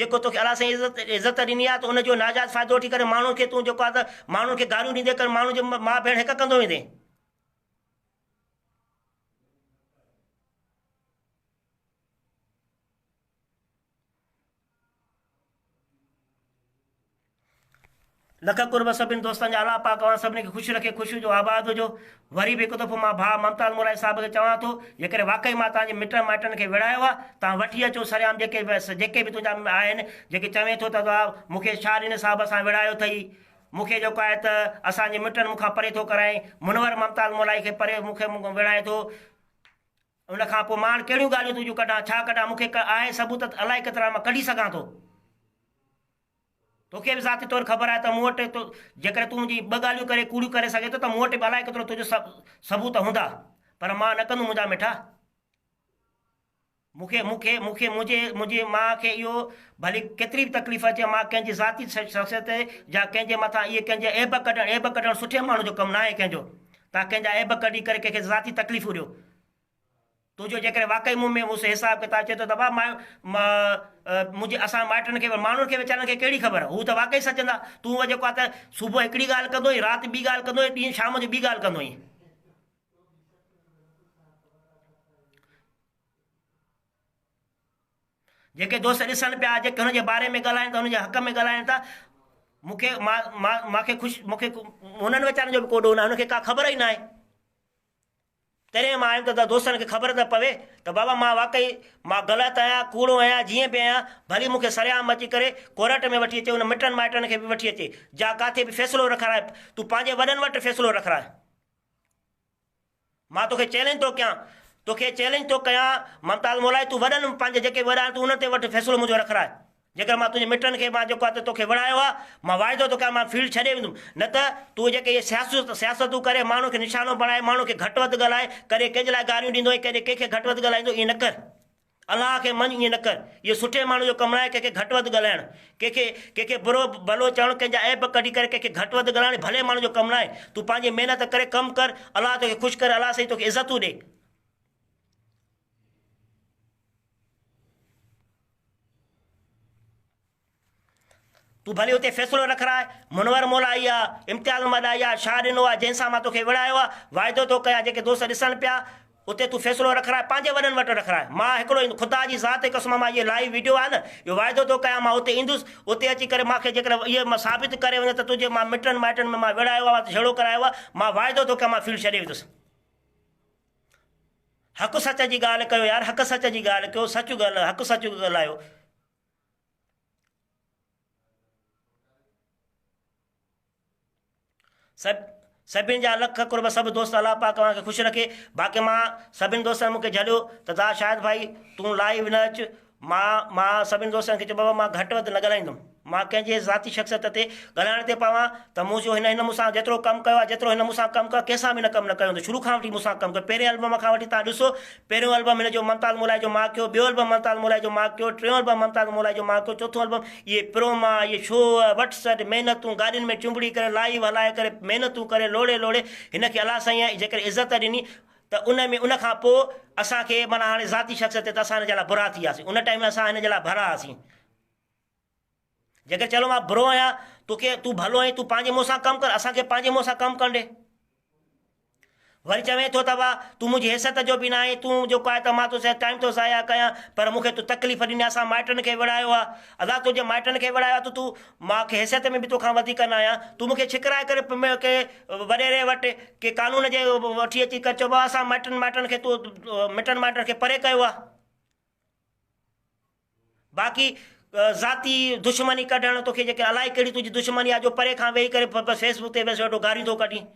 جيڪو توکي الله سائين عزت عزت ڏني آهي ته ان جو ناجائز فائدو وٺي ڪري ماڻهن کي تون جيڪو آهي ته ماڻهن کي گاريون ڏيندي ڪر ماڻهن جي ماء ڀيڻ هڪ ڪندو ويندين. لک قرب سڀني دوستن جا الله پاڪ اوهان سڀني کي خوش رکي خوش هجو آباد هجو وري به هڪ دفعو مان ڀاء ممتاز مولائي صاحب کي چوان ٿو جيڪڏهن واقعي مان توهان جي مٽن مائٽن کي وڙهايو آهي توهان وٺي اچو سرعام جيڪي جيڪي به تنهنجا آهن جيڪي چوين ٿو ته مون کي شاهه ڏني صاحب سان وڙهايو اٿئي مون کي جيڪو آهي ته اسان جي مٽن مون کان پري ٿو ڪرائين منور ممتاز مولائي کي پري مون کي وڙهائين ٿو ان کان پوء مان ڪهڙيون ڳالهيون تنهنجون ڪڍان، ڇا ڪڍان، مون کي آهي ثبوت ته الائي ڪيترا مان ڪڍي سگهان ٿو. توکي به ذاتي طور خبر آهي ته مون وٽ جيڪڏهن تون منهنجي ٻه ڳالهيون ڪري ڪوڙيون ڪري سگهين ٿو ته مون وٽ به الائي ڪيترو تنهنجو ثبوت هوندا، پر مان نه ڪندم منهنجا مٺا. مون کي، مون کي، مون کي، منهنجي، منهنجي ماء کي اهو ڀلي ڪيتري به تڪليف اچي، مان ڪنهن جي ذاتي شخصيت تي يا ڪنهن جي مٿان اهي ڪنهن جي عيب ڪڍڻ، عيب ڪڍڻ سٺي ماڻهو جو ڪم ناهي ڪنهن جو. تان ڪنهن جا عيب ڪڍي ڪري ڪنهن کي ذاتي تڪليفون ڏيو. تنهنجو جيڪڏهن واقعي مون ۾ مون سان حساب ڪتاب اچي ٿو ته ڀاء مان منهنجي اسان مائٽن کي ماڻهن کي ويچارن کي ڪهڙي خبر هو ته واقعي سچ چوندا تون جيڪو آهي ته صبح هڪڙي ڳالهه ڪندو آهين رات ٻي ڳالهه ڪندو آهين ڏينهن شام جو ٻي ڳالهه ڪندو آهين. جيڪي دوست ڏسن پيا جيڪي هن جي باري ۾ ڳالهائين ٿا هن جي حق ۾ ڳالهائين ٿا مون کي مان مان کي خوش مون کي انهن ويچارن جو به ڪو ڏوهه ناهي انهن کي ڪا خبر ئي ناهي تڏهن مان آيم ته دوستن کي خبر ته پوي ته بابا مان واقعي مان غلط آهيان ڪوڙو آهيان جيئن به آهيان ڀلي مون کي سرعام اچي ڪري ڪورٽ ۾ وٺي اچي ان مٽن مائٽن کي به وٺي اچي جا ڪاٿي به فيصلو رکرائي تون پنهنجي وڏن وٽ فيصلو رکرائي مان توکي چئلينج ٿو ڪيان، توکي چئلينج ٿو ڪيان ممتاز مولائي تون وڏن پنهنجي جيڪي وڏا آهن تون انهن تي وٺ فيصلو منهنجو رکرائي. جيڪر مان تنهنجي مٽن کي مان جيڪو آهي ته توکي وڙهايو آهي مان واعدو ٿو ڪيان مان فيلڊ ڇڏي ويندم نه ته تون جيڪي اهي سياست سياستون ڪري ماڻهن کي نشانو بڻائي ماڻهن کي گهٽ وڌ ڳالهائي ڪڏهن ڪنهن جي لاء گاريون ڏيندو آهين ڪڏهن ڪنهن کي گهٽ وڌ ڳالهائيندو ائين نه ڪر. الله کي مڃ ائين نه ڪر. اهو سٺي ماڻهو جو ڪم ناهي ڪنهن کي گهٽ وڌ ڳالهائڻ، ڪنهن کي ڪنهن کي برو ڀلو چوڻ، ڪنهن جا عيب ڪڍي ڪري ڪنهن کي گهٽ وڌ ڳالهائڻ ڀلي ماڻهو جو ڪم ناهي. تون پنهنجي محنت ڪري ڪم ڪر، الله توکي خوش ڪري، الله سائين توکي عزتون ڏي. تون ڀلي اتي فيصلو رکراء، منور مولائي آ، امتياز مڏائي آ، شاهه ڏنو آ، جنهن سان مان توکي وڙهايو آ، واعدو ٿو ڪيان، جيڪي دوست ڏسن پيا، اتي تون فيصلو رکراء، پنهنجي وڏن وٽ رکراء، مان هڪڙو ايندس، خدا جي ذات جي قسم مان اهي لائيو ويڊيو آهي نه، اهو واعدو ٿو ڪيان مان اتي ايندس، اتي اچي ڪري مان کي جيڪڏهن اهي ثابت ڪري وڃي ته تنهنجي مان مٽن مائٽن ۾ مان وڙهايو آ، جهيڙو ڪرايو آ، مان واعدو ٿو ڪيان مان فيلڊ ڇڏي ويندس. حق سچ جي ڳالهه ڪيو يار، حق سچ جي ڳالهه ڪيو، سچ ڳالهه، حق سچ ڳالهايو. سڀ سڀن جا لک قرب سڀ دوست الله پاڪ اوهان کي خوش رکي باقي مان سڀن دوستن مونکي جهليو ته دا شاهد ڀائي تون لائيو نه اچ مان مان سڀن دوستن کي چيو بابا مان گهٽ وڌ نه ڳالهائيندم مان ڪنهن جي ذاتي شخصيت تي ڳالهائڻ تي پوان ته مون جو هن هن مون سان جيترو ڪم ڪيو آهي جيترو هن مون سان ڪم ڪيو آهي ڪنهن سان به هن ڪم نه ڪيو هوندو شروع کان وٺي مون سان ڪم ڪيو پهرين البم کان وٺي توهان ڏسو پهريون البم هن جو ممتاز مولائي جو مان ڪيو ٻيو البم ممتاز مولائي جو مان ڪيو ٽيون البم ممتاز مولائي جو مان ڪيو چوٿون البم اهي پروما اهي شو وٽ سٽ محنتون گاڏين ۾ چنبڙي ڪري لائيو هلائي ڪري محنتون ڪري لوڙي لوڙي هن کي الله سائين جيڪڏهن عزت ڏني ته ان ۾ ان کان پوء اسان کي معنيٰ هاڻي ذاتي شخصيت تي ته اسان هن جي لاء برا ٿي وياسين ان ٽائيم ۾ اسان هن جي لاء ڀلا هئاسين جيڪر چلو مان برو آهيان توکي تون ڀلو آهين تون پنهنجي منهن سان ڪم ڪر اسان کي پنهنجي منهن سان ڪم ڪرڻ ڏي وري چوين ٿو ته وا تون منهنجي حيثيت جو به نه آهين تون جيڪو آهي ته مان تو سان ٽائيم ٿو ضايع ڪيان پر مون کي تو تڪليف ڏني اسان مائٽن کي وڙهايو آهي ادا تنهنجي مائٽن کي وڙهايو آهي ته تون مان کي حيثيت ۾ به توکان وڌيڪ نه آهيان تون مون کي ڇڪرائي ڪري ڪي وڏيري وٽ ڪي قانون جي وٺي اچي ڪري چئبو آهي اسان مائٽن مائٽن کي تو مٽن مائٽن کي پري ڪيو آهي باقي ذاتي دشمني ڪڍڻ توکي جيڪي الائي ڪهڙي تنهنجي دشمني آهي جو پري کان ويهي ڪري بس فيس بڪ تي بس ويٺو گاريون ٿو ڪڍين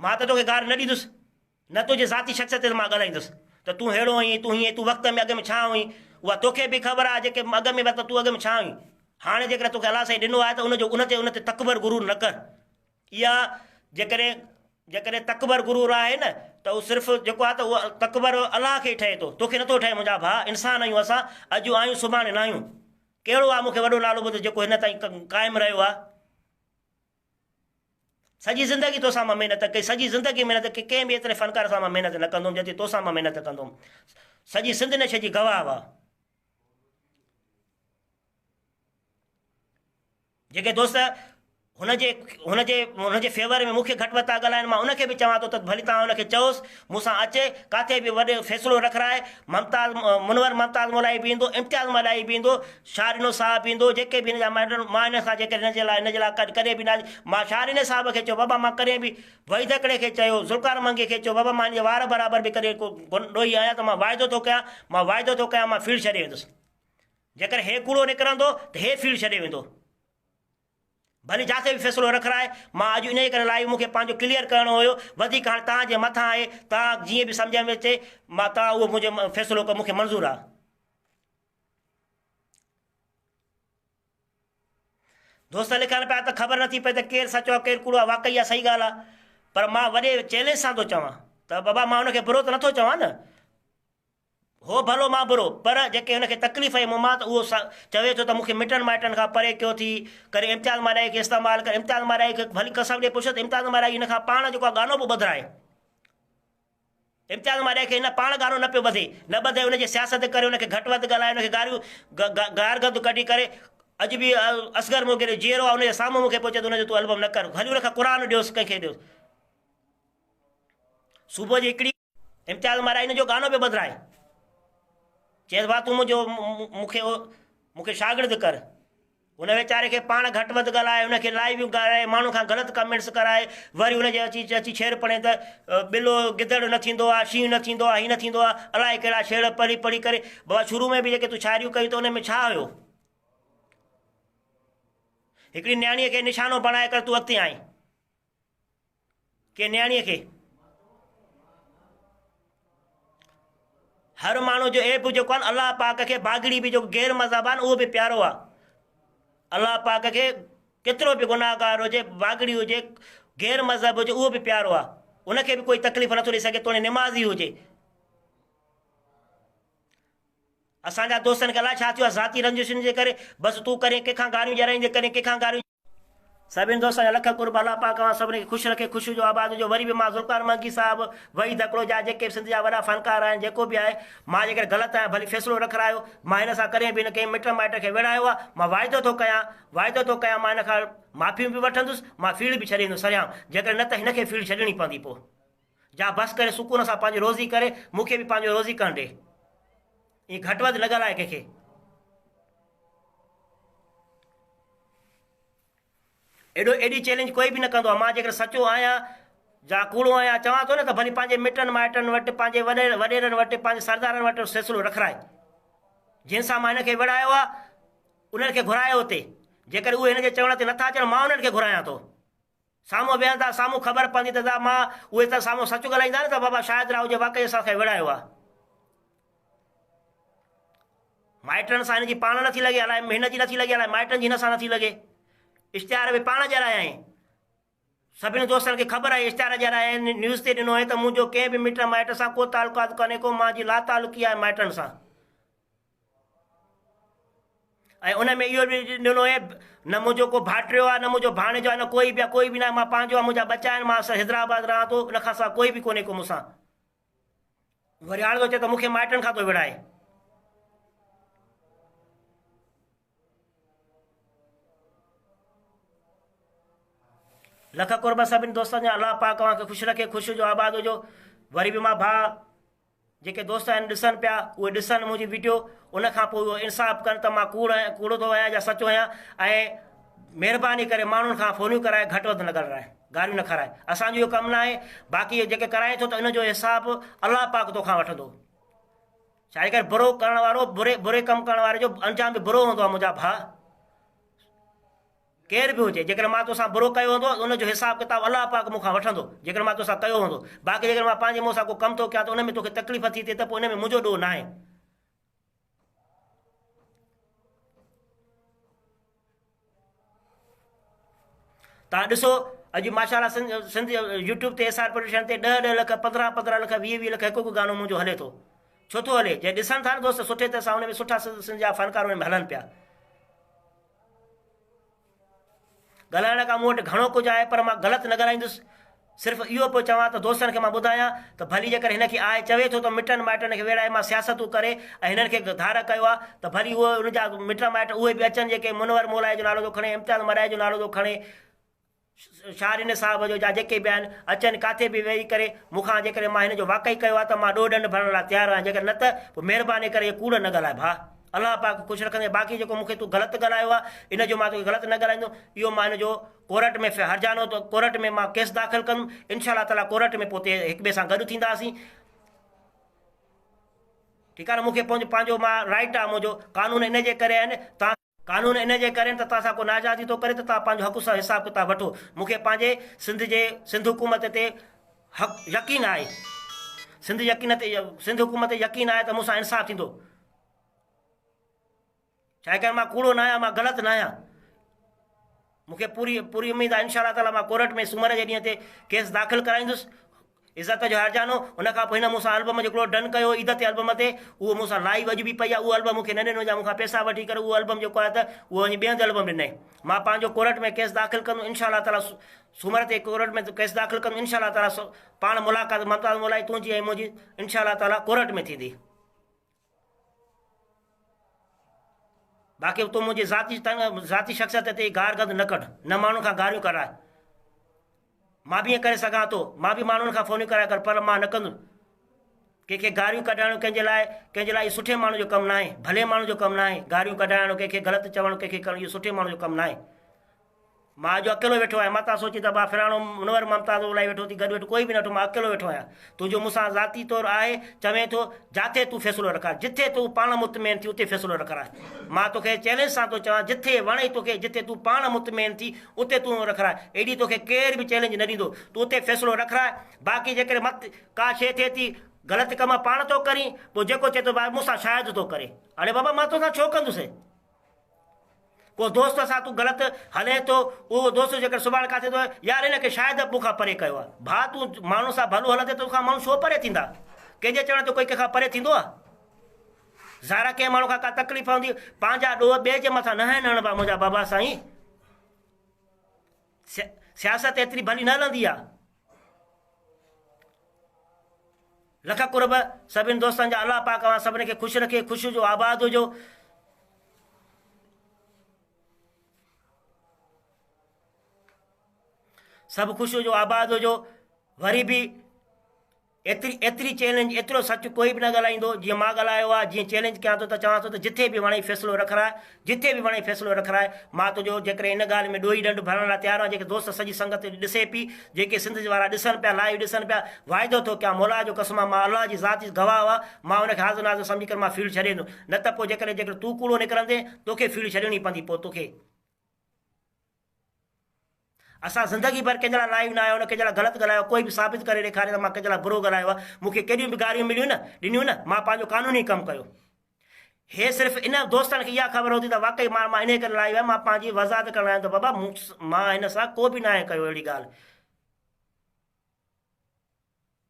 مان ته توکي گار نه ڏيندس نه تنهنجي ذاتي شخصيت تي مان ڳالهائيندس ته تون ههڙو آهين تون هيئن تون وقت ۾ اڳ ۾ ڇا هئين اها توکي به خبر آهي جيڪي اڳ ۾ وقت تون اڳ ۾ ڇا هئين هاڻي جيڪڏهن توکي الله سائين ڏنو آهي ته ان جو ان تي ان تي تڪبر غرور نه ڪر اها جيڪڏهن جيڪڏهن تڪبر غرور آهي نه ته اهو صرف جيڪو آهي ته اهو تڪبر الله کي ئي ٺهي ٿو توکي نٿو ٺهي منهنجا ڀاء انسان آهيون اسان اڄ آهيون سڀاڻي نه آهيون ڪهڙو آهي مونکي وڏو نالو ٻڌ جيڪو هن تائين قائم رهيو آهي سڄي زندگي توسان مان محنت ڪئي سڄي زندگي محنت ڪئي ڪنهن به ايتري فنڪار سان مان محنت نه ڪندو هوم جيتري توسان مان محنت ڪندو هوم سڄي سنڌ نشي جي گواهه هئا جيڪي دوست هن جي هن جي هن جي فيور ۾ مون کي گهٽ وڌ ٿا ڳالهائن مان ان کي به چوان ٿو ته ڀلي توهان ان کي چئوس مون سان اچي ڪاٿي به وڏي فيصلو رکرائي ممتاز منور ممتاز مولائي به ايندو امتياز مولائي به ايندو شاهه ڏنو صاحب به ايندو جيڪي به هن جا مائٽ مان هن سان جيڪڏهن هن جي لاء هن جي لاء ڪڏهن به نه مان شاهه ڏني صاحب کي چيو بابا مان ڪڏهن به وحيد هڪڙي کي چيو ذوالفقار منگي کي چيو بابا مان هن جي وار برابر به ڪڏهن ڪو ڏوهي آهيان ته مان واعدو ٿو ڪيان مان واعدو ٿو ڪيان مان فيلڊ ڇڏي ويندس جيڪر هي ڪوڙو نڪرندو ته هي فيلڊ ڇڏي ويندو. ڀلي جاٿي به فيصلو رکرائي، مان اڄ انهيء ڪري لائيو مون کي پنهنجو ڪليئر ڪرڻو هيو، وڌيڪ هاڻي توهان جي مٿان آهي، توهان جيئن به سمجهه ۾ اچي مان توهان اهو منهنجو فيصلو ڪيو مون کي منظور آهي. دوست لکن پيا ته خبر نٿي پئي ته ڪير سچو آهي ڪير ڪوڙو آهي واقعي اها صحيح ڳالهه آهي پر مان وڏي چئلينج سان ٿو چوان ته بابا مان ان کي برو ته نٿو چوان نه هو ڀلو مان برو، پر جيڪي هن کي تڪليف آئي مون مان ته اهو چوي ٿو ته مون کي مٽن مائٽن کان پري ڪيو ٿي ڪري امتياز مارائي کي استعمال ڪري امتياز مارائي کي ڀلي قسم ڏئي پڇو ته امتياز مارائي هن کان پاڻ جيڪو آهي گانو پيو ٻڌرائي امتياز مارائي کي هن پاڻ گانو نه پيو ٻڌي نه ٻڌي ان جي سياست ڪري ان کي گهٽ وڌ ڳالهائي ان کي گاريون گار گند ڪڍي ڪري اڄ به اصغر موگيري جيئرو آهي ان جي سامهون مون کي پيو چئي ته ان جو تون البم نه ڪر ڀلي ان کان قرآن ڏيوس ڪنهن کي ڏيوس صبح جي هڪڙي امتياز مارائي هن جو گانو پيو ٻڌرائي. چيس ڀاء تون منهنجو مون کي مون کي شاگرد ڪر. هن ويچاري کي پاڻ گهٽ وڌ ڳالهائي هن کي لائيويون ڪرائي ماڻهن کان غلط ڪمينٽس ڪرائي وري هن جي اچي اچي ڇير پڻي ته ٻلو گدڙ نه ٿيندو آ شينهن نه ٿيندو آ هي نه ٿيندو آ الائي ڪهڙا شعر پڙهي پڙهي ڪري بابا شروع ۾ به جيڪي تون شاعريون ڪيون ته ان ۾ ڇا هيو هڪڙي نياڻيء کي نشانو بڻائي ڪري تون اڳتي آئين ڪنهن نياڻيء کي. هر ماڻهو جو عيب جيڪو آهي الله پاڪ کي باگڙي به جيڪو غير مذهب آهي اهو به پيارو آهي الله پاڪ کي ڪيترو به گناهگار هجي باگڙي هجي غير مذهب هجي اهو به پيارو آهي ان کي به ڪوئي تڪليف نٿو ڏئي سگهي توڻي نمازي هجي اسان جا دوستن کي الائي ڇا ٿيو آهي ذاتي رنجشن جي ڪري بس تون ڪڏهن ڪنهن کان گاريون ڏيارائيندين ڪڏهن ڪنهن کان گاريون سڀني دوستن جا لک قرب الله پاڪ اوهان سڀني کي خوش رکي خوش هجو آباد هجو وري به مان ذوالفقار منگي صاحب وحيد هڪڙو جا جيڪي به سنڌ جا وڏا فنڪار آهن جيڪو به آهي مان جيڪڏهن غلط آهيان ڀلي فيصلو رکرايو مان هن سان ڪڏهن به نه ڪنهن مٽ مائٽ کي وڙهايو آهي مان واعدو ٿو ڪيان واعدو ٿو ڪيان مان هن کان معافيون به وٺندس مان فيلڊ به ڇڏي ايندس سرهيان جيڪڏهن نه ته هن کي فيلڊ ڇڏڻي پوندي پوء جا بس ڪري سڪون سان پنهنجي روزي ڪري مون کي به پنهنجو روزي ڪرڻ ڏي ائين گهٽ وڌ نه ڳالهائي ڪنهن کي. ايڏو ايڏي چئلينج ڪوئي به نه ڪندو آهي مان جيڪڏهن سچو آهيان جا ڪوڙو آهيان چوان ٿو نه ته ڀلي پنهنجي مٽن مائٽن وٽ پنهنجي وڏي وڏيرن وٽ پنهنجي سردارن وٽ فيصلو رکرائي جن سان مان هن کي وڙهايو آهي انهن کي گهرايو اتي جيڪڏهن اهي هن جي چوڻ تي نٿا اچن مان انهن کي گهرايان ٿو سامهون ويهندا سامهون خبر پوندي ته مان اهي ته سامهون سچ ڳالهائيندا نه ته بابا شاهد راهوجي واقعي اسان کي وڙهايو آهي. مائٽن سان هن جي پاڻ نٿي لڳي الائي هن جي نٿي لڳي الائي مائٽن جي هن سان نٿي لڳي. اشتهار به پاڻ ڏياريائين. سڀني دوستن کي خبر آهي اشتهار ڏياريائين نيوز تي ڏنو هئين ته منهنجو ڪنهن به مٽ مائٽ سان ڪو تعلقات ڪونهي ڪو مان جي لاتعلقي آهي مائٽن سان. ۽ ان ۾ اهو به ڏنو هئين نه منهنجو ڪو ڀائٽيو آهي نه منهنجو ڀاڻيجو آهي نه ڪوئي به آهي ڪوئي به ناهي مان پنهنجو آهي منهنجا ٻچا آهن مان حيدرآباد رهان ٿو ان کان سواء ڪوئي به ڪونهي ڪو مون سان. وري هاڻ ٿو چئي ته مون کي مائٽن کان ٿو وڙهائي. لک قرب سڀني دوستن جا الله پاڪ اوهان کي خوش رکي خوش هجو آباد هجو وري به مان ڀاء جيڪي دوست آهن ڏسن پيا اهي ڏسن منهنجي ويڊيو ان کان پوء اهو انصاف ڪن ته مان ڪوڙ آهيان ڪوڙو ٿو آهيان يا سچو آهيان ۽ مهرباني ڪري ماڻهن کان فونيون ڪرائي گهٽ وڌ نه ڳالهرائي گاريون نه کارائي اسان جو اهو ڪم نه آهي باقي جيڪي ڪرائين ٿو ته ان جو حساب الله پاڪ توکان وٺندو ڇاجي ڪري برو ڪرڻ وارو بري بري ڪم ڪرڻ واري جو انجام به برو هوندو آهي منهنجا ڀاء ڪير به هجي جيڪڏهن مان توسان برو ڪيو هوندو ان جو حساب ڪتاب الله پاڪ مون کان وٺندو جيڪڏهن مان توسان ڪيو هوندو باقي جيڪڏهن مان پنهنجي منهن سان ڪو ڪم ٿو ڪيان ته ان ۾ توکي تڪليف ٿي ٿئي ته پوء ان ۾ منهنجو ڏوهه ناهي. تان ڏسو اڄ ماشاء الله سنڌ سنڌ يوٽيوب تي ايس آر پروڊڪشن تي ڏهه ڏهه لک پندرهن پندرهن لک ويهه ويهه لک هڪ هڪ گانو منهنجو هلي ٿو ڇو ٿو هلي جي ڏسن ٿا نه دوست سٺي طرح سان ان ۾ سٺا سنڌ جا فنڪار ان ۾ هلن پيا ڳالهائڻ کان مون وٽ گهڻو ڪجهه آهي پر مان غلط نه ڳالهائيندس. صرف اهو پيو چوان ته دوستن کي مان ٻڌايان ته ڀلي جيڪر هن کي آء چوي ٿو ته مٽن مائٽن کي ويڙهائي مان سياستون ڪري ۽ هنن کي ڌار ڪيو آهي ته ڀلي اهي ان جا مٽ مائٽ اهي به اچن جيڪي منور مولائي جو نالو ٿو کڻي امتياز مڏائي جو نالو ٿو کڻي شاهرين صاحب جو جا جيڪي به آهن اچن ڪاٿي به ويهي ڪري مون کان جيڪڏهن مان هن جو واقعي ڪيو آهي ته مان ڏوهه ڏنڊ ڀرڻ لاء تيار آهيان جيڪڏهن نه ته پوء مهرباني ڪري اهي ڪوڙ نه ڳالهاء ڀاء الله پاڪ خوش رکندي باقي جيڪو مون کي تون غلط ڳالهايو آهي ان جو مان توکي غلط نه ڳالهائيندم اهو مان هن جو ڪورٽ ۾ هرجانو ته ڪورٽ ۾ مان ڪيس داخل ڪندم انشاء الله تعالي ڪورٽ ۾ پوء هڪ ٻئي سان گڏ ٿينداسين ٺيڪ آهي نه مون کي پنهنجو مان رائٽ آهي منهنجو قانون ان جي ڪري آهن تان قانون ان جي ڪري ته توهان سان ڪو ناجائزي ٿو ڪري ته توهان پنهنجو حق سان حساب ڪتاب وٺو. مون کي پنهنجي سنڌ جي سنڌ حڪومت تي حق يقين آهي. سنڌ يقين تي سنڌ حڪومت تي يقين آهي ته مون سان انصاف ٿيندو. ڇاهي ڪري مان ڪوڙو نه آهيان مان غلط نه آهيان. مون کي پوري پوري اميد آهي انشاء الله تعالي مان ڪورٽ ۾ سومر جي ڏينهن تي ڪيس داخل ڪرائيندس عزت جو هرجانو ان کان پوء هن مون سان البم جو هڪڙو ڊن ڪيو عيد تي البم تي اهو مون سان لائيو اڄ به پئي آهي اهو البم مون کي نه ڏنو جا مون کان پئسا وٺي ڪري اهو البم جيڪو آهي ته اهو وڃي ٻئي هنڌ البم ڏنائين مان پنهنجو ڪورٽ ۾ ڪيس داخل ڪندم انشاء الله تعالي سومر تي ڪورٽ ۾ ڪيس داخل ڪندم انشاء الله تعالي پاڻ ملاقات ممتاز مولائي تنهنجي ۽ منهنجي انشاء الله تعالي ڪورٽ ۾ ٿيندي باقي تون منهنجي ذاتي ذاتي شخصيت تي گار گند نه ڪڍ نه ماڻهن کان گاريون ڪڍراء مان به ائين ڪري سگهان ٿو مان به ماڻهن کان فونيون ڪرائي ڪر پر مان نه ڪندس ڪنهن کي گاريون ڪڍائڻ ڪنهن جي لاء ڪنهن جي لاء اهو سٺي ماڻهو جو ڪم ناهي ڀلي ماڻهو جو ڪم ناهي گاريون ڪڍائڻ ڪنهن کي غلط چوڻ ڪنهن کي ڪرڻ اهو سٺي ماڻهو جو ڪم ناهي مان اڄ اڪيلو ويٺو آهيان، متان سوچين ته ڀاء فلاڻو منور ممتاز الائي ويٺو اٿي گڏ ويٺو ڪوئي به نه ويٺو مان اڪيلو ويٺو آهيان. تنهنجو مون سان ذاتي طور آهي، چوين ٿو جاٿي تون فيصلو رکراء، جٿي تون پاڻ مطمئن ٿي اتي فيصلو رکراء. مان توکي چئلينج سان ٿو چوان جٿي وڻئي توکي جٿي تون پاڻ مطمئن ٿي اتي تون رکراء. ايڏي توکي ڪير به چئلينج نه ڏيندو. تون اتي فيصلو رکراء. باقي جيڪڏهن مت ڪا شيء ٿئي ٿي غلط ڪم پاڻ ٿو ڪرين پوء جيڪو چئي ٿو ڀاء مون سان شايد ٿو ڪري. اڙي بابا مان توسان ڇو ڪندس. ڪو دوست سان تون غلط هلين ٿو، اهو دوست جيڪر سڀاڻي ڪاٿي ٿو يار هن کي شايد مون کان پري ڪيو آهي. ڀاء تون ماڻهن سان ڀلو هلندين ته توکان ماڻهو ڇو پري ٿيندا؟ ڪنهن جي چوڻ تي ڪوئي ڪنهن کان پري ٿيندو آهي؟ ظاهر آهي ڪنهن ماڻهو کان ڪا تڪليف هوندي، پنهنجا ڏوهه ٻئي جي مٿان ناهن هڻبا منهنجا بابا سائين. سياست ايتري ڀلي نه هلندي آهي. لک قرب سڀن دوستن جا الله پاڪ اوهان سڀني کي خوش رکي خوش هجو آباد هجو. سڀ خوش هجو آباد هجو وري به ايتري ايتري چئلينج ايترو سچ ڪوئي به نه ڳالهائيندو جيئن مان ڳالهايو آهي جيئن چئلينج ڪيان ٿو ته چوان ٿو ته جٿي به وڻئي فيصلو رکراء جٿي به وڻئي فيصلو رکراء مان تنهنجو جيڪڏهن ان ڳالهه ۾ ڏوهي ڏنڊ ڀرڻ لاء تيار آهيان جيڪي دوست سڄي سنگت ڏسي پي جيڪي سنڌ وارا ڏسن پيا لائيو ڏسن پيا واعدو ٿو ڪيان مولا جو قسم آ مان الله جي ذات جي گواهه آ مان ان کي حاضر ناظر سمجهي ڪري مان فيلڊ ڇڏي ڏيندس نه ته پوء جيڪڏهن جيڪڏهن تون ڪوڙو نڪرندين توکي فيلڊ ڇڏڻي پوندي پوء توکي اسان زندگي ڀر ڪنهن جي لاء لائيو نه آيو نه ڪنهن جي لاء غلط ڳالهايو ڪوئي به ثابت ڪري ڏيکاري ته مان ڪنهن جي لاء برو ڳالهايو آهي مون کي ڪيڏيون به گاريون مليون نه ڏنيون نه مان پنهنجو قانوني ڪم ڪيو. هي صرف ان دوستن کي اها خبر هوندي ته واقعي مان مان انهي ڪري لائيو آهيان مان پنهنجي وضاحت ڪرڻ آيو آهيان ته بابا مون مان هن سان ڪو به ناهي ڪيو اهڙي ڳالهه.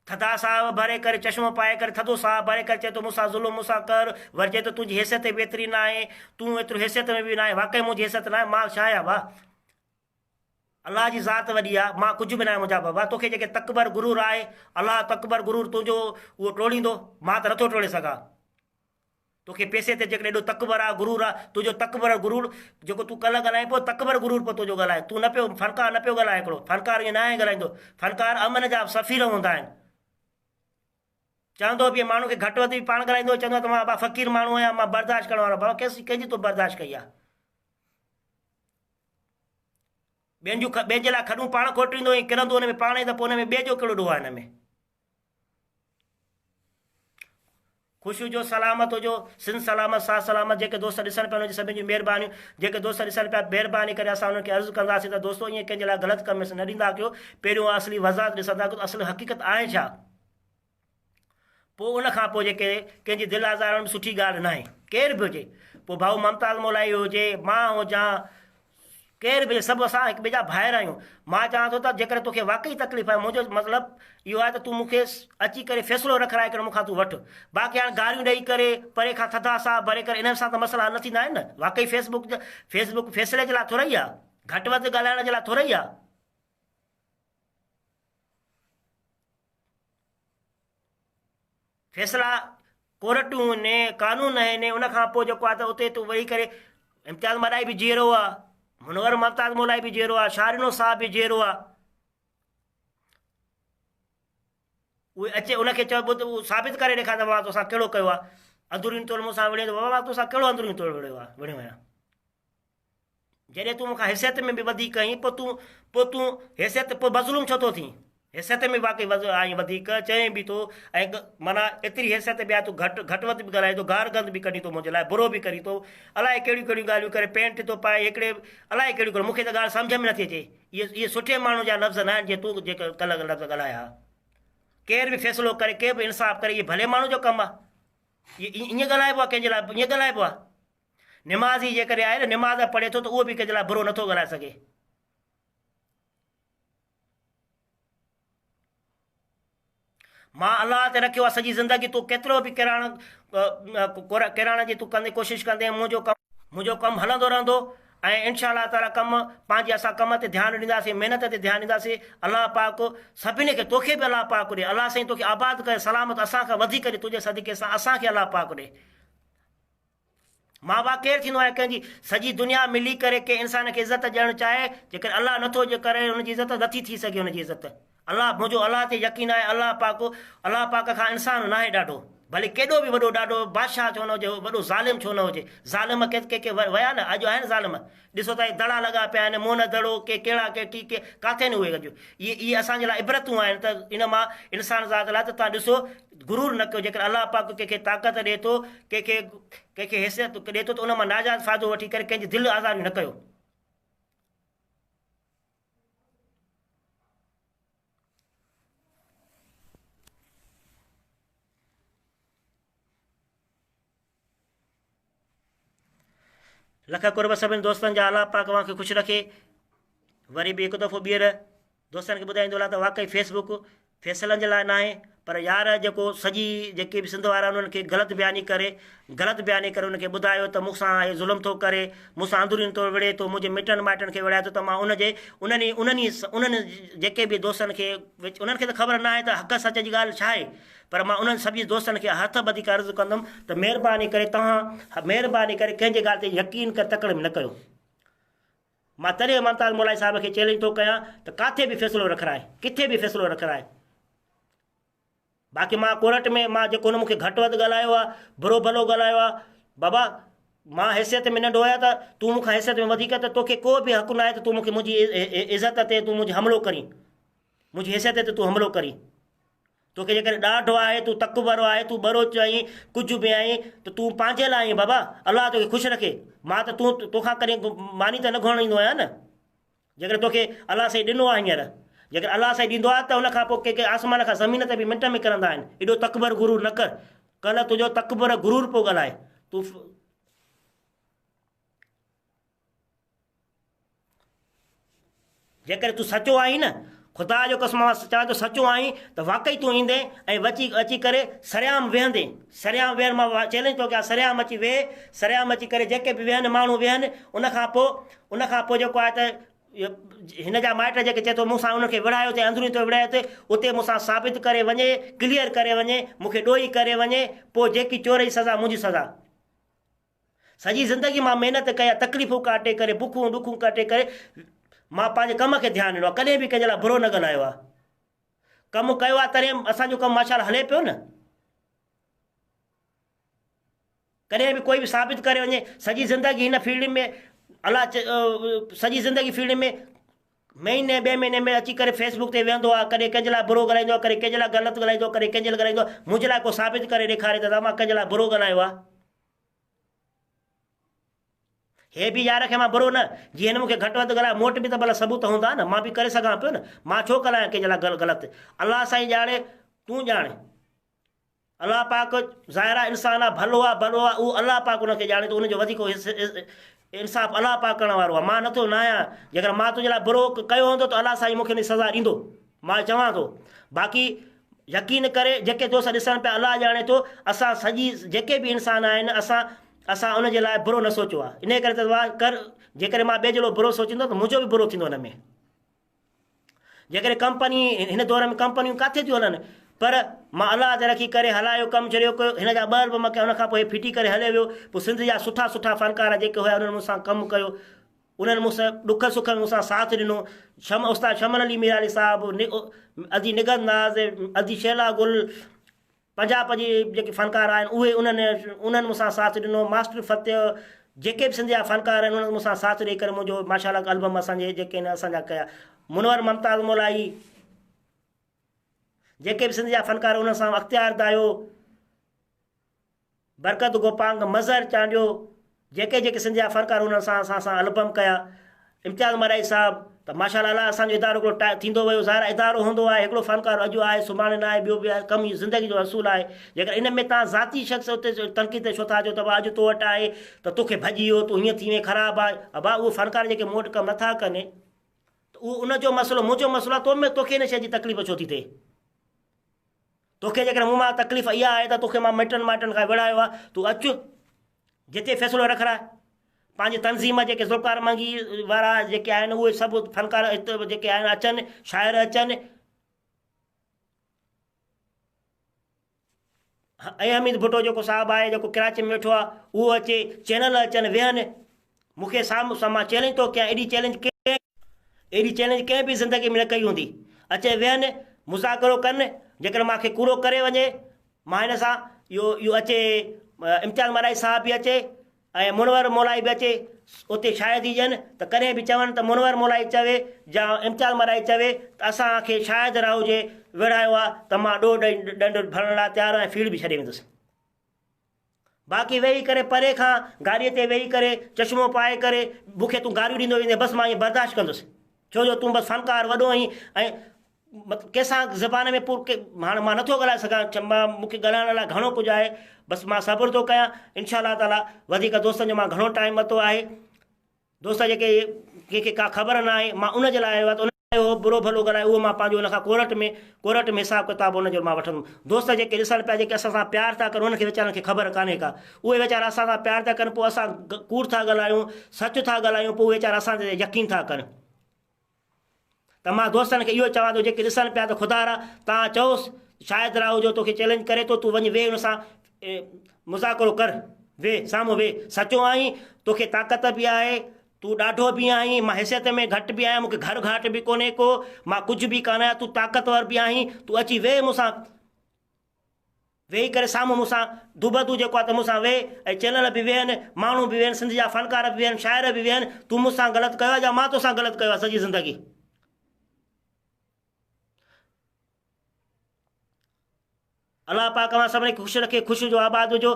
ٿڌا ساهه ڀري ڪري چشمو پائي ڪري ٿڌو ساهه ڀري ڪري چئي ٿو مون سان ظلم مون سان ڪر وري چئي ٿو تنهنجي حيثيت به ايتري ناهي تون ايترو حيثيت ۾ به ناهي واقعي منهنجي حيثيت ناهي مان ڇا آهيان ڀا الله جي ذات وڏي آ مان ڪجهه به ناهيان منهنجا بابا توکي جيڪي تڪبر غرور آهي الله تڪبر غرور تنهنجو اهو ٽوڙيندو مان ته نٿو ٽوڙي سگهان توکي پيسي تي جيڪڏهن ايڏو تڪبر آ غرور آ تنهنجو تڪبر غرور جيڪو تون ڪلهه ڳالهائين پيو تڪبر غرور پيو تنهنجو ڳالهائي تون نه پيو فنڪار نه پيو ڳالهائي هڪڙو فنڪار ائين ناهي ڳالهائيندو فنڪار امن جا سفير هوندا آهن چوندو به ماڻهو کي گهٽ وڌ به پاڻ ڳالهائيندو چوندو ته مان ابا فقير ماڻهو آهيان مان برداشت ڪرڻ وارو بابا ڪيس ڪنهن جي تو برداشت ڪئي آ ٻين جون ٻين جي لاء کڏون پاڻ کوٽيندو ۽ ڪرندو ان ۾ پاڻ ئي ته پوء ان ۾ ٻئي جو ڪهڙو ڏوهه آهي ان ۾. خوش هجو سلامت هجو سنڌ سلامت ساٿ سلامت جيڪي دوست ڏسن پيا انهن جي سڀني جون مهربانيون جيڪي دوست ڏسن پيا مهرباني ڪري اسان انهن کي عرض ڪنداسين ته دوستو ائين ڪنهن جي لاء غلط ڪمينٽس نه ڏيندا ڪيو پهريون اصلي وضاحت ڏسندا ڪيو ته اصل حقيقت آهي ڇا پوء ان کان پوء جيڪي ڪنهن جي دل آزارڻ به سٺي ڳالهه ناهي ڪير به هجي پوء ڀائو ممتاز مولائي هجي مان هجان ڪير به سڀ اسان هڪ ٻئي جا ڀائر آهيون. مان چوان ٿو ته جيڪڏهن توکي واقعي تڪليف آهي منهنجو مطلب اهو آهي ته تون مون کي اچي ڪري فيصلو رکرائي ڪري مون کان تون وٺ. باقي هاڻ گاريون ڏئي ڪري پري کان ٿڌا ساهه ڀري ڪري انهن سان ته مسئلا حل نه ٿيندا آهن نه. واقعي فيس بڪ فيس بڪ فيصلي جي لاء ٿورئي آهي. گهٽ وڌ ڳالهائڻ جي لاء ٿورئي آهي. فيصلا ڪورٽون آهن، قانون آهن، ان کان پوء جيڪو آهي ته اتي تون ويهي ڪري امتياز ملائي به جيئرو آهي، منور ممتاز مولائي به جيئرو آهي، شاهرينو صاحب به جيئرو آهي. اهي اچي ان کي چئو ٻڌ ثابت ڪري ڏيکار ته بابا توسان ڪهڙو ڪيو آهي. اندروني طور مون سان وڙهين ته بابا مان توسان ڪهڙو اندروني طور وڙهيو آهي وڙهيو آهيان. جڏهن تون مون کان حيثيت ۾ به وڌيڪ آهين پوء تون پوء تون حيثيت پوء مظلوم ڇو ٿو ٿين؟ حيثيت ۾ واقعي آهين وڌيڪ چئين به ٿو ۽ معنيٰ ايتري حيثيت به آهي تون گهٽ گهٽ وڌ به ڳالهائين ٿو گار گند به ڪڍين ٿو منهنجي لاء برو به ڪرين ٿو الائي ڪهڙيون ڪهڙيون ڳالهيون ڪري پينٽ ٿو پائي هڪڙي الائي ڪهڙيون ڪهڙيون مون کي ته ڳالهه سمجهه ۾ نٿي اچي اهي اهي سٺي ماڻهو جا لفظ نه آهن جي تون جيڪي ڪلهه لفظ ڳالهايا ها ڪير به فيصلو ڪري ڪير به انصاف ڪري اهي ڀلي ماڻهو جو ڪم آهي ائين ڳالهائبو آهي ڪنهن جي لاء ائين ڳالهائبو آهي نمازي جيڪڏهن آهي نه نماز پڙهي ٿو ته اهو به ڪنهن جي لاء برو نٿو ڳالهائي سگهي. مان الله تي رکيو آهي سڄي زندگي تون ڪيترو به ڪراڻ ڪراڻ جي تون ڪندي ڪوشش ڪندين منهنجو ڪم منهنجو ڪم هلندو رهندو ۽ انشاء الله تعالي ڪم پنهنجي اسان ڪم تي ڌيان ڏينداسين محنت تي ڌيان ڏينداسين الله پاڪ سڀني کي توکي به الله پاڪ ڏي الله سائين توکي آباد ڪري سلامت اسان کان وڌيڪ ڏي تنهنجي صدقي سان اسان کي الله پاڪ ڏي. مان با ڪير ٿيندو آهيان ڪنهن جي سڄي دنيا ملي ڪري ڪنهن انسان کي عزت ڏيڻ چاهي جيڪڏهن الله نٿو جي ڪري ان جي عزت نٿي ٿي سگهي ان جي عزت الله منهنجو الله تي يقين آهي الله پاڪ الله پاڪ کان انسان ناهي ڏاڍو ڀلي ڪيڏو به وڏو ڏاڍو بادشاهه ڇو نه هجي وڏو ظالم ڇو نه هجي ظالم ڪي ڪي ڪي ويا نه اڄ آهن ظالم ڏسو ته دڙا لڳا پيا آهن موهن دڙو ڪي ڪهڙا ڪي ڪي ڪي ڪاٿي آهن اهي اڄ اهي اهي اسان جي لاء عبرتون آهن ته ان مان انسان ذات لاء ته توهان ڏسو غرور نه ڪيو جيڪڏهن الله پاڪ ڪنهن کي طاقت ڏئي ٿو ڪنهن کي ڪنهن کي حيثيت ڏئي ٿو ته ان مان ناجائز فائدو وٺي ڪري ڪنهن جي دل آزاري نه ڪيو. لک قرب سڀني دوستن جا الله پاڪ اوهان کي خوش رکي وري به هڪ دفعو ٻيهر دوستن کي ٻڌائيندو هلان ته واقعي فيس بڪ فيصلن جي لاء ناهي پر يار جيڪو سڄي جيڪي به سنڌ وارا انهن کي غلط بياني ڪري غلط بياني ڪري انهن کي ٻڌايو ته مون سان هي ظلم ٿو ڪري مون سان اندروني طور وڙهي ٿو منهنجي مٽن مائٽن کي وڙهائي ٿو ته مان ان جي انهن ئي انهن ئي انهن جيڪي به دوستن کي انهن کي ته خبر ناهي ته حق سچ جي ڳالهه ڇا آهي پر مان انهن سڀني دوستن کي هٿ ٻڌي ڪري عرض ڪندم ته مهرباني ڪري توهان مهرباني ڪري ڪنهن جي ڳالهه تي يقين ڪري تڪڙ ۾ نه ڪيو. مان تڏهن ممتاز مولائي صاحب کي چئلينج ٿو ڪيان ته ڪاٿي به فيصلو رکرائي، ڪٿي به فيصلو رکرائي. باقي مان ڪورٽ ۾ مان جيڪو هن مون کي گهٽ وڌ ڳالهايو آهي، برو ڀلو ڳالهايو آهي، بابا مان حيثيت ۾ ننڍو آهيان ته تون مون کان حيثيت ۾ وڌيڪ آهين ته توکي ڪو به حق ناهي ته تون مون کي منهنجي عزت تي تون منهنجي حملو ڪرين، منهنجي حيثيت تي تون حملو ڪرين. توکي جيڪڏهن ڏاڍو آهي، تون تڪبر آهي، تون ٻروچ آهين، ڪجهه به آهين ته تون پنهنجي لاء آهين بابا، الله توکي خوش رکي، مان ته تون توکان ڪڏهن ماني ته نه گهرڻ ايندو آهيان نه. جيڪڏهن توکي الله سائين ڏنو آهي هينئر، جيڪڏهن الله سائين ڏيندو آهي ته ان کان پوء ڪي ڪي آسمان کان زمين تي به منٽ ۾ ڪرندا آهن، ايڏو تڪبر غرور نه ڪر، ڪلهه تنهنجو تڪبر غرور پيو ڳالهائي. تون جيڪڏهن تون سچو آهين نه، خدا جو قسم مان چوان ٿو سچو آهين ته واقعي تون ايندين ۽ وچي اچي ڪري سرعام ويهندين. سرعام ويهڻ مان چئلينج ٿو ڪيان سرعام اچي ويهه، سرعام اچي ڪري جيڪي به ويهن ماڻهو ويهن ان کان پوء ان کان پوء جيڪو آهي ته هن جا مائٽ جيڪي چئي ٿو مون سان انهن کي وڙهايو اٿئي اندروني طور وڙهايو اٿئي اتي مون سان ثابت ڪري وڃي ڪليئر ڪري وڃي مون کي ڏوهي ڪري وڃي پوء جيڪي چور جي سزا منهنجي سزا. سڄي زندگي مان محنت ڪئي آهي، تڪليفون ڪاٽي ڪري، بکون ڏکون ڪاٽي ڪري مان پنهنجي ڪم کي ڌيان ڏنو آهي، ڪڏهن به ڪنهن جي لاء برو نه ڳالهايو آهي. ڪم ڪيو آهي تڏهن اسان جو ڪم ماشاء الله هلي پيو نه. ڪڏهن به ڪوئي به ثابت ڪري وڃي سڄي زندگي هن فيلڊ ۾ الله سڄي زندگي فيلڊ ۾ مهيني ٻئي مهيني ۾ اچي ڪري فيس بڪ تي ويهندو آهي ڪڏهن ڪنهن جي لاء برو ڳالهائيندو آهي ڪڏهن ڪنهن جي لاء غلط ڳالهائيندو آهي ڪڏهن ڪنهن جي لاء ڳالهائيندو آهي منهنجي لاء ڪو ثابت ڪري ڏيکاري ته مان ڪنهن جي لاء برو ڳالهايو آهي. هي به يار کي مان برو نه، جي هن مون کي گهٽ وڌ ڳالهايو، مون وٽ به ته ڀلا ثبوت هوندا نه، مان به ڪري سگهان پيو نه، مان ڇو ڳالهايان ڪنهن جي لاء غلط، الله سائين ڄاڻي، تون ڄاڻ. الله پاڪ ظاهر آ انسان آ، ڀلو آ برو آ، اهو الله پاڪ ان کي ڄاڻي ٿو، ان جو وڌيڪ انصاف الله پاڪ ڪرڻ وارو آ، مان نٿو ناهيان، جيڪڏهن مان تنهنجي لاء برو ڪيو هوندو ته الله سائين مون کي ان جي سزا ڏيندو، مان چوان ٿو، باقي يقين ڪري جيڪي دوست ڏسن پيا الله ڄاڻي ٿو اسان سڄي جيڪي به انسان آهن اسان اسان ان جي لاء برو نه سوچيو آهي انهي ڪري ته دعا ڪر جيڪڏهن مان ٻئي جي لاء برو سوچيندو ته منهنجو به برو ٿيندو ان ۾ جيڪڏهن ڪمپني هن دور ۾ ڪمپنيون ڪاٿي ٿيون هلن پر مان الله تي رکي ڪري هلايو ڪم ڇڏيو ڪيو هن جا ٻه البم ڪيا ان کان پوء هي ڦٽي ڪري هليو ويو پوء سنڌ جا سٺا سٺا فنڪار جيڪي هيا انهن مون سان ڪم ڪيو انهن مون سان ڏک سک ۾ مون سان ساٿ ڏنو. شم استاد شمن علي ميرالي صاحب، ادي نگهت ناز، ادي شيلا گل، پنجاب جي جيڪي فنڪار آهن اهي انهن انهن مون سان ساٿ ڏنو، ماسٽر فتح جيڪي به سنڌ جا فنڪار آهن انهن مون سان ساٿ ڏئي ڪري منهنجو ماشاء الله البم اسان جي جيڪي آهن اسان جا ڪيا. منور ممتاز مولائي جيڪي به سنڌ جا فنڪار انهن سان اختيار دايو. برڪت گوپانگ، مظهر چانڊيو، جيڪي جيڪي سنڌ جا فنڪار انهن سان اسان سان البم ڪيا، امتياز مارئي صاحب ته ماشاء الله الله اسان جو ادارو هڪڙو ٿيندو ويو ظاهر آهي ادارو هوندو آهي هڪڙو فنڪار اڄ آهي سڀاڻي نه آهي ٻيو به آهي ڪم زندگي جو اصول آهي جيڪر ان ۾ تان ذاتي شخص اتي تنقيد تي ڇو ٿا اچو ته اڄ تو وٽ آهي ته توکي ڀڄي ويو تون هيئن ٿي وئين خراب آهي ابا اهو فنڪار جيڪي مون وٽ ڪم نٿا ڪن ته اهو ان جو مسئلو منهنجو مسئلو آهي تو ۾ توکي ان شيء جي تڪليف ڇو ٿي ٿئي. توکي جيڪڏهن مون مان تڪليف اها آهي ته توکي مان مٽن مائٽن کان وڙهايو آهي، تون اچ جتي فيصلو رکراء. پنهنجي تنظيم جيڪي ذوالفقار منگي وارا جيڪي آهن اهي سڀ فنڪار جيڪي آهن اچن، شاعر اچن. ۽ حميد ڀٽو جيڪو صاحب آهي جيڪو ڪراچي ۾ ويٺو آهي اهو اچي، چينل اچن ويهن. مون کي سامهون سان مان چئلينج ٿو ڪيان ايڏي چئلينج ڪنهن ايڏي چئلينج ڪنهن به زندگي ۾ نه ڪئي هوندي اچي ويهن مذاڪرو ڪن جيڪڏهن مان کي ڪوڙو ڪري وڃي مان هن سان اهو اهو اچي امتياز مارائي صاحب به اچي ۽ منور مولائي به اچي اتي شاهدي ڏين ته ڪڏهن به چون ته منور مولائي چوي يا امتياز مارائي چوي ته اسان کي شاهد راهوجي وڙهايو آهي ته مان ڏوهه ڏنڊ ڀرڻ لاء تيار آهيان ۽ فيلڊ به ڇڏي ويندس. باقي ويهي ڪري پري کان گاڏيء تي ويهي ڪري چشمو پائي ڪري مون کي تون گاريون ڏيندو ويندين بس مان ائين برداشت ڪندس ڇو جو تون بس فنڪار وڏو آهين ۽ مطلب ڪنهن سان زبان ۾ پور هاڻ مان نٿو ڳالهائي سگهان مان مون کي ڳالهائڻ لاء گهڻو ڪجهه آهي بس مان صبر ٿو ڪيان انشاء الله تعاليٰ وڌيڪ دوستن جو مان گهڻو ٽائيم ورتو آهي دوست جيڪي ڪنهن کي ڪا خبر نه آهي مان ان جي لاء آيو آهيان ته ان اهو برو ڀلو ڳالهائي اهو مان پنهنجو ان کان ڪورٽ ۾ ڪورٽ ۾ حساب ڪتاب ان جو مان وٺندم دوست جيڪي ڏسن پيا جيڪي اسان سان پيار ٿا ڪن انهن کي ويچارن کي خبر ڪانهي ڪا اهي ويچارا اسان سان پيار ٿا ڪن پوء اسان ڪوڙ ٿا ڳالهايون سچ ٿا ڳالهايون پوء ويچارا اسان تي يقين ٿا ڪن ته مان دوستن کي اهو چوان ٿو جيڪي ڏسن پيا ته خدارا تان چئوس شاهد راهو جو توکي چئلينج ڪري ٿو تون وڃ ويهه ان سان مذاڪرو ڪر ويهه سامهون ويهه سچو آهين توکي طاقت به آهي تون ڏاڍو به آهين مان حيثيت ۾ گهٽ به آهيان مونکي گهر گهاٽ به ڪونهي ڪو مان ڪجهه به ڪانه آهيان تون طاقتور به آهين تون اچي ويهه مون سان ويهي ڪري سامهون مون سان دوبدو جيڪو آهي ته مون سان ويهه ۽ چينل به ويهن، ماڻهو به ويهن، سنڌ جا فنڪار به ويهن، شاعر به ويهن، تون مون سان غلط ڪيو آهي يا مان توسان غلط ڪيو آهي سڄي زندگي. الله پاڪ اوهان سڀني کي خوش رکي، خوش هجو آباد هجو.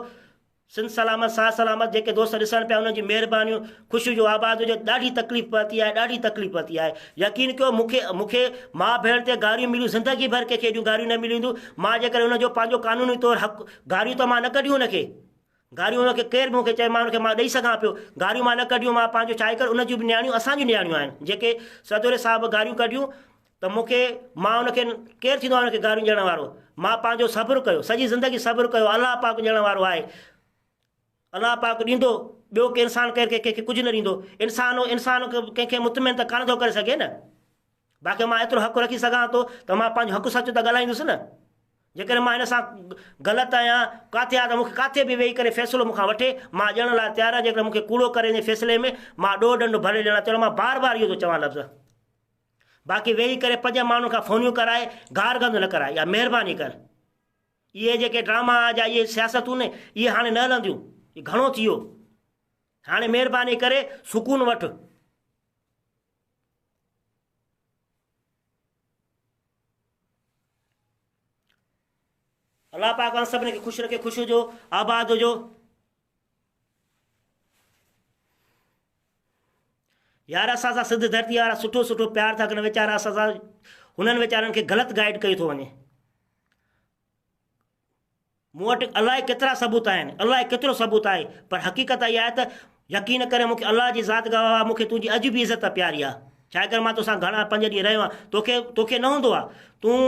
سنڌ سلامت ساھ سلامت جيڪي دوست ڏسن پيا انهن جي مهربانيون خوش هجو آباد هجو ڏاڍي تڪليف پهتي آهي ڏاڍي تڪليف پهتي آهي يقين ڪيو مون کي مون کي ماء ڀيڻ تي گاريون مليون زندگي ڀر ڪنهن کي ايڏيون گاريون نه مليون هونديون مان جيڪڏهن ان جو پنهنجو قانوني طور حق گاريون ته مان نه ڪڍيون ان کي گاريون ان کي ڪير به مون کي چئي مان ان کي مان ڏئي سگهان پيو گاريون مان نه ڪڍيون مان پنهنجو ڇا ڪر ان جون به نياڻيون اسان جون نياڻيون آهن جيڪي سدوري صاحب گاريون ڪڍيون ته مون کي مان ان کي ڪير ٿيندو آهي ان کي گاريون ڏيڻ وارو مان پنهنجو صبر ڪيو سڄي زندگي صبر ڪيو الله پاڪ ڏيڻ وارو آهي الله پاڪ ڏيندو ٻيو ڪي انسان ڪير ڪنهن کي ڪجهه نه ڏيندو انسان انسان ڪنهن کي مطمئن ته ڪانه ٿو ڪري سگهي نه باقي مان ايترو حق رکي سگهان ٿو ته مان پنهنجو حق سچ ته ڳالهائيندس نه. جيڪڏهن مان هن سان غلط آهيان ڪاٿي آهيان ته مون کي ڪاٿي به ويهي ڪري فيصلو مون کان وٺي، مان ڏيڻ لاء تيار آهيان، جيڪڏهن مون کي ڪوڙو ڪري وڃي فيصلي ۾ مان ڏوهه ڏنڊ ڀري ڏيڻ لاء تيار آهيان، مان بار بار اهو ٿو چوان لفظ. باقي ويهي ڪري پنج ماڻهن کان فونيون ڪرائي گار گند نه ڪرائي يا مهرباني ڪر. اهي جيڪي ڊراما جا اهي سياستون نه اهي هاڻي نه هلنديون، گهڻو ٿي ويو. هاڻي مهرباني ڪري سڪون وٺ. الله پاڪ اوهان سڀني کي خوش رکي خوش هجو آباد هجو يار اسان سان سنڌ ڌرتي وارا سٺو سٺو پيار ٿا ڪن ويچارا اسان سان هنن ويچارن کي غلط گائيڊ ڪيو ٿو وڃي مون وٽ الائي ڪيترا ثبوت آهن، الائي ڪيترو ثبوت آهي، پر حقيقت اها آهي ته يقين ڪري مون کي الله جي ذات گواهه آهي، مون کي تنهنجي اڄ به عزت پياري آهي. ڇاهي ڪري مان توسان گهڻا پنج ڏينهن رهيو آهيان، توکي توکي نه هوندو آهي، تون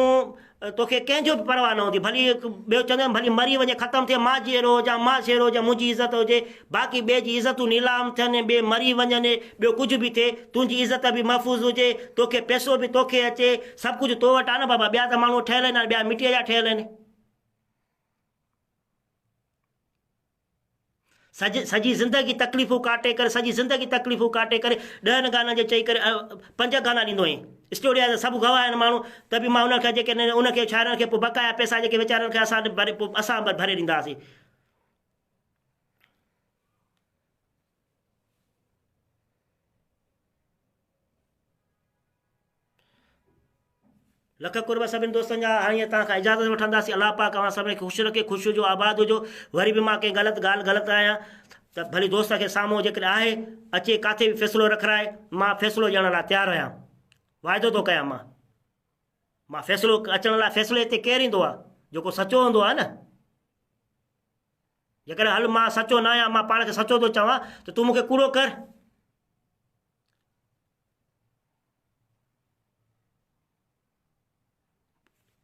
توکي ڪنهن جو به پرواهه نه هوندي، ڀلي ٻيو چوندو آهيان ڀلي مري وڃي ختم ٿئي، مان جيئرو هجان، مان سيئرو هجان، منهنجي عزت هجي، باقي ٻئي جي عزتون نيلام ٿين، ٻئي مري وڃن، ٻيو ڪجهه به ٿئي، تنهنجي عزت به محفوظ هجي، توکي پئسو به توکي اچي، سڀ ڪجهه تو وٽ آهي نه بابا، ٻيا ته ماڻهو ٺهيل آهن، ٻيا مٽيء جا ٺهيل آهن. سڄي زندگي تڪليفون ڪاٽي ڪري سڄي زندگي تڪليفون ڪاٽي ڪري ڏهن گانن جي چئي ڪري پنج گانا ڏيندو آهين اسٽوڊيا جا سڀ گواهه آهن ماڻهو ته به مان انهن کي جيڪي ان کي شاعرن کي پوء بقايا پئسا جيڪي ويچارن کي اسان ڀري پوء اسان ڀري ڏيندا هئاسين لک قرب سڀني دوستن جا هاڻي توهان کان اجازت وٺنداسين الله پاڪ اوهان سڀني کي خوش رکي خوش هجو آباد هجو وري به مان ڪنهن غلط ڳالهه غلط آهيان ته ڀلي دوست کي سامهون جيڪڏهن آهي اچي ڪاٿي به فيصلو رکرائي مان فيصلو ڏيڻ لاء تيار آهيان واعدو ٿو ڪيان مان مان فيصلو اچڻ لاء فيصلي تي ڪير ايندو آهي جيڪو سچو هوندو آهي نه جيڪڏهن هل مان سچو نه آهيان مان پاڻ کي سچو ٿو چوان ته تون مون کي ڪوڙو ڪر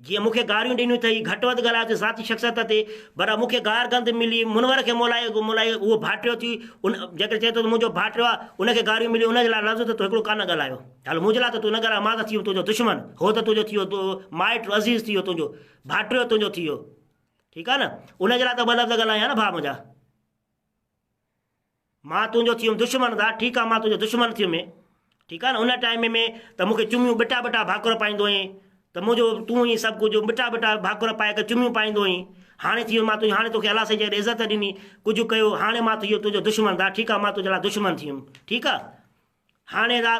جيئن مون کي گاريون ڏنيون اٿئي، گهٽ وڌ ڳالهايو اٿئي ذاتي شخصيت تي، پر مون کي گار گند ملي، منور کي مولائي مولائي اهو ڀائٽيو ٿي، ان جيڪڏهن چئي ٿو ته منهنجو ڀائٽيو آهي، ان کي گاريون مليون، ان جي لاء لفظ ته تو هڪڙو ڪانه ڳالهايو. هل منهنجي لاء ته تون نه ڳالهايو، مان ته ٿي ويم تنهنجو دشمن، هو ته تنهنجو ٿي ويو مائٽ عزيز ٿي ويو تنهنجو، ڀائٽيو تنهنجو ٿي ويو. ٺيڪ آهي نه، ان جي لاء ته ٻه لفظ ڳالهايان نه ڀاء منهنجا. مان تنهنجو ٿي ويم دشمن دا ٺيڪ آ مان تنهنجو دشمن ٿي ويم ٺيڪ آ نه ان ٽائيم ۾ ته مون کي چميون ٻٽا ٻٽا ڀاڪر پائيندو هئين ته منهنجو تون هئين سڀ ڪجهه ٻٽا ٻٽا ڀاڪر پائي ڪري چميون پائيندو هئين هاڻي ٿي ويم مان تنهنجو هاڻي توکي الله سائين جيڪڏهن عزت ڏني ڪجهه ڪيو هاڻي مان ٿي ويو تنهنجو دشمن دا ٺيڪ آ مان تنهنجي لاء دشمن ٿي ويم ٺيڪ آ هاڻي دا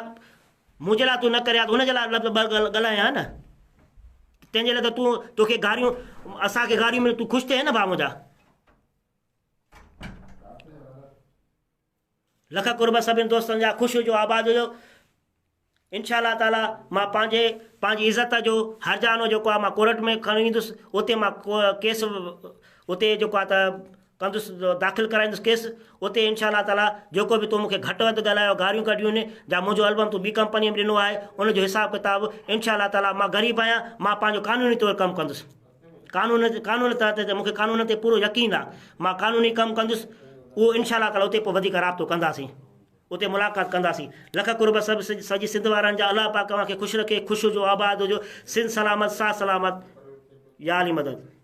منهنجي لاء تون نه ڪريا ته ان جي لاء لفظ ٻه ڳالهايان نه تنهنجي لاء ته تون توکي گاريون اسان کي گاريون مليون تون خوش ٿئين نه ڀاء منهنجا لک قرب سڀني دوستن جا خوش هجو آباد هجو انشاء الله تعالي مان پنهنجي پنهنجي عزت جو هرجانو جيڪو آهي مان ڪورٽ ۾ کڻي ويندس اتي مان ڪيس اتي جيڪو آهي ته ڪندس داخل ڪرائيندس ڪيس اتي انشاء الله تعالي جيڪو به تو مونکي گهٽ وڌ ڳالهايو گاريون ڪڍيون جا منهنجو البم تو ٻي ڪمپني ۾ ڏنو آهي ان جو حساب ڪتاب انشاء الله تعالي مان غريب آهيان مان پنهنجو قانوني طور ڪم ڪندس قانون قانون تحت ته مونکي قانون تي پورو يقين آ مان قانوني ڪم ڪندس اهو انشاء الله تعالي اتي پوء وڌيڪ رابطو ڪنداسين اتي ملاقات ڪنداسين لک قرب سڀ سڄي سنڌ وارن جا الله پاڪ اوهان کي خوش رکي خوش هجو آباد هجو سنڌ سلامت ساھ سلامت يا علي مدد.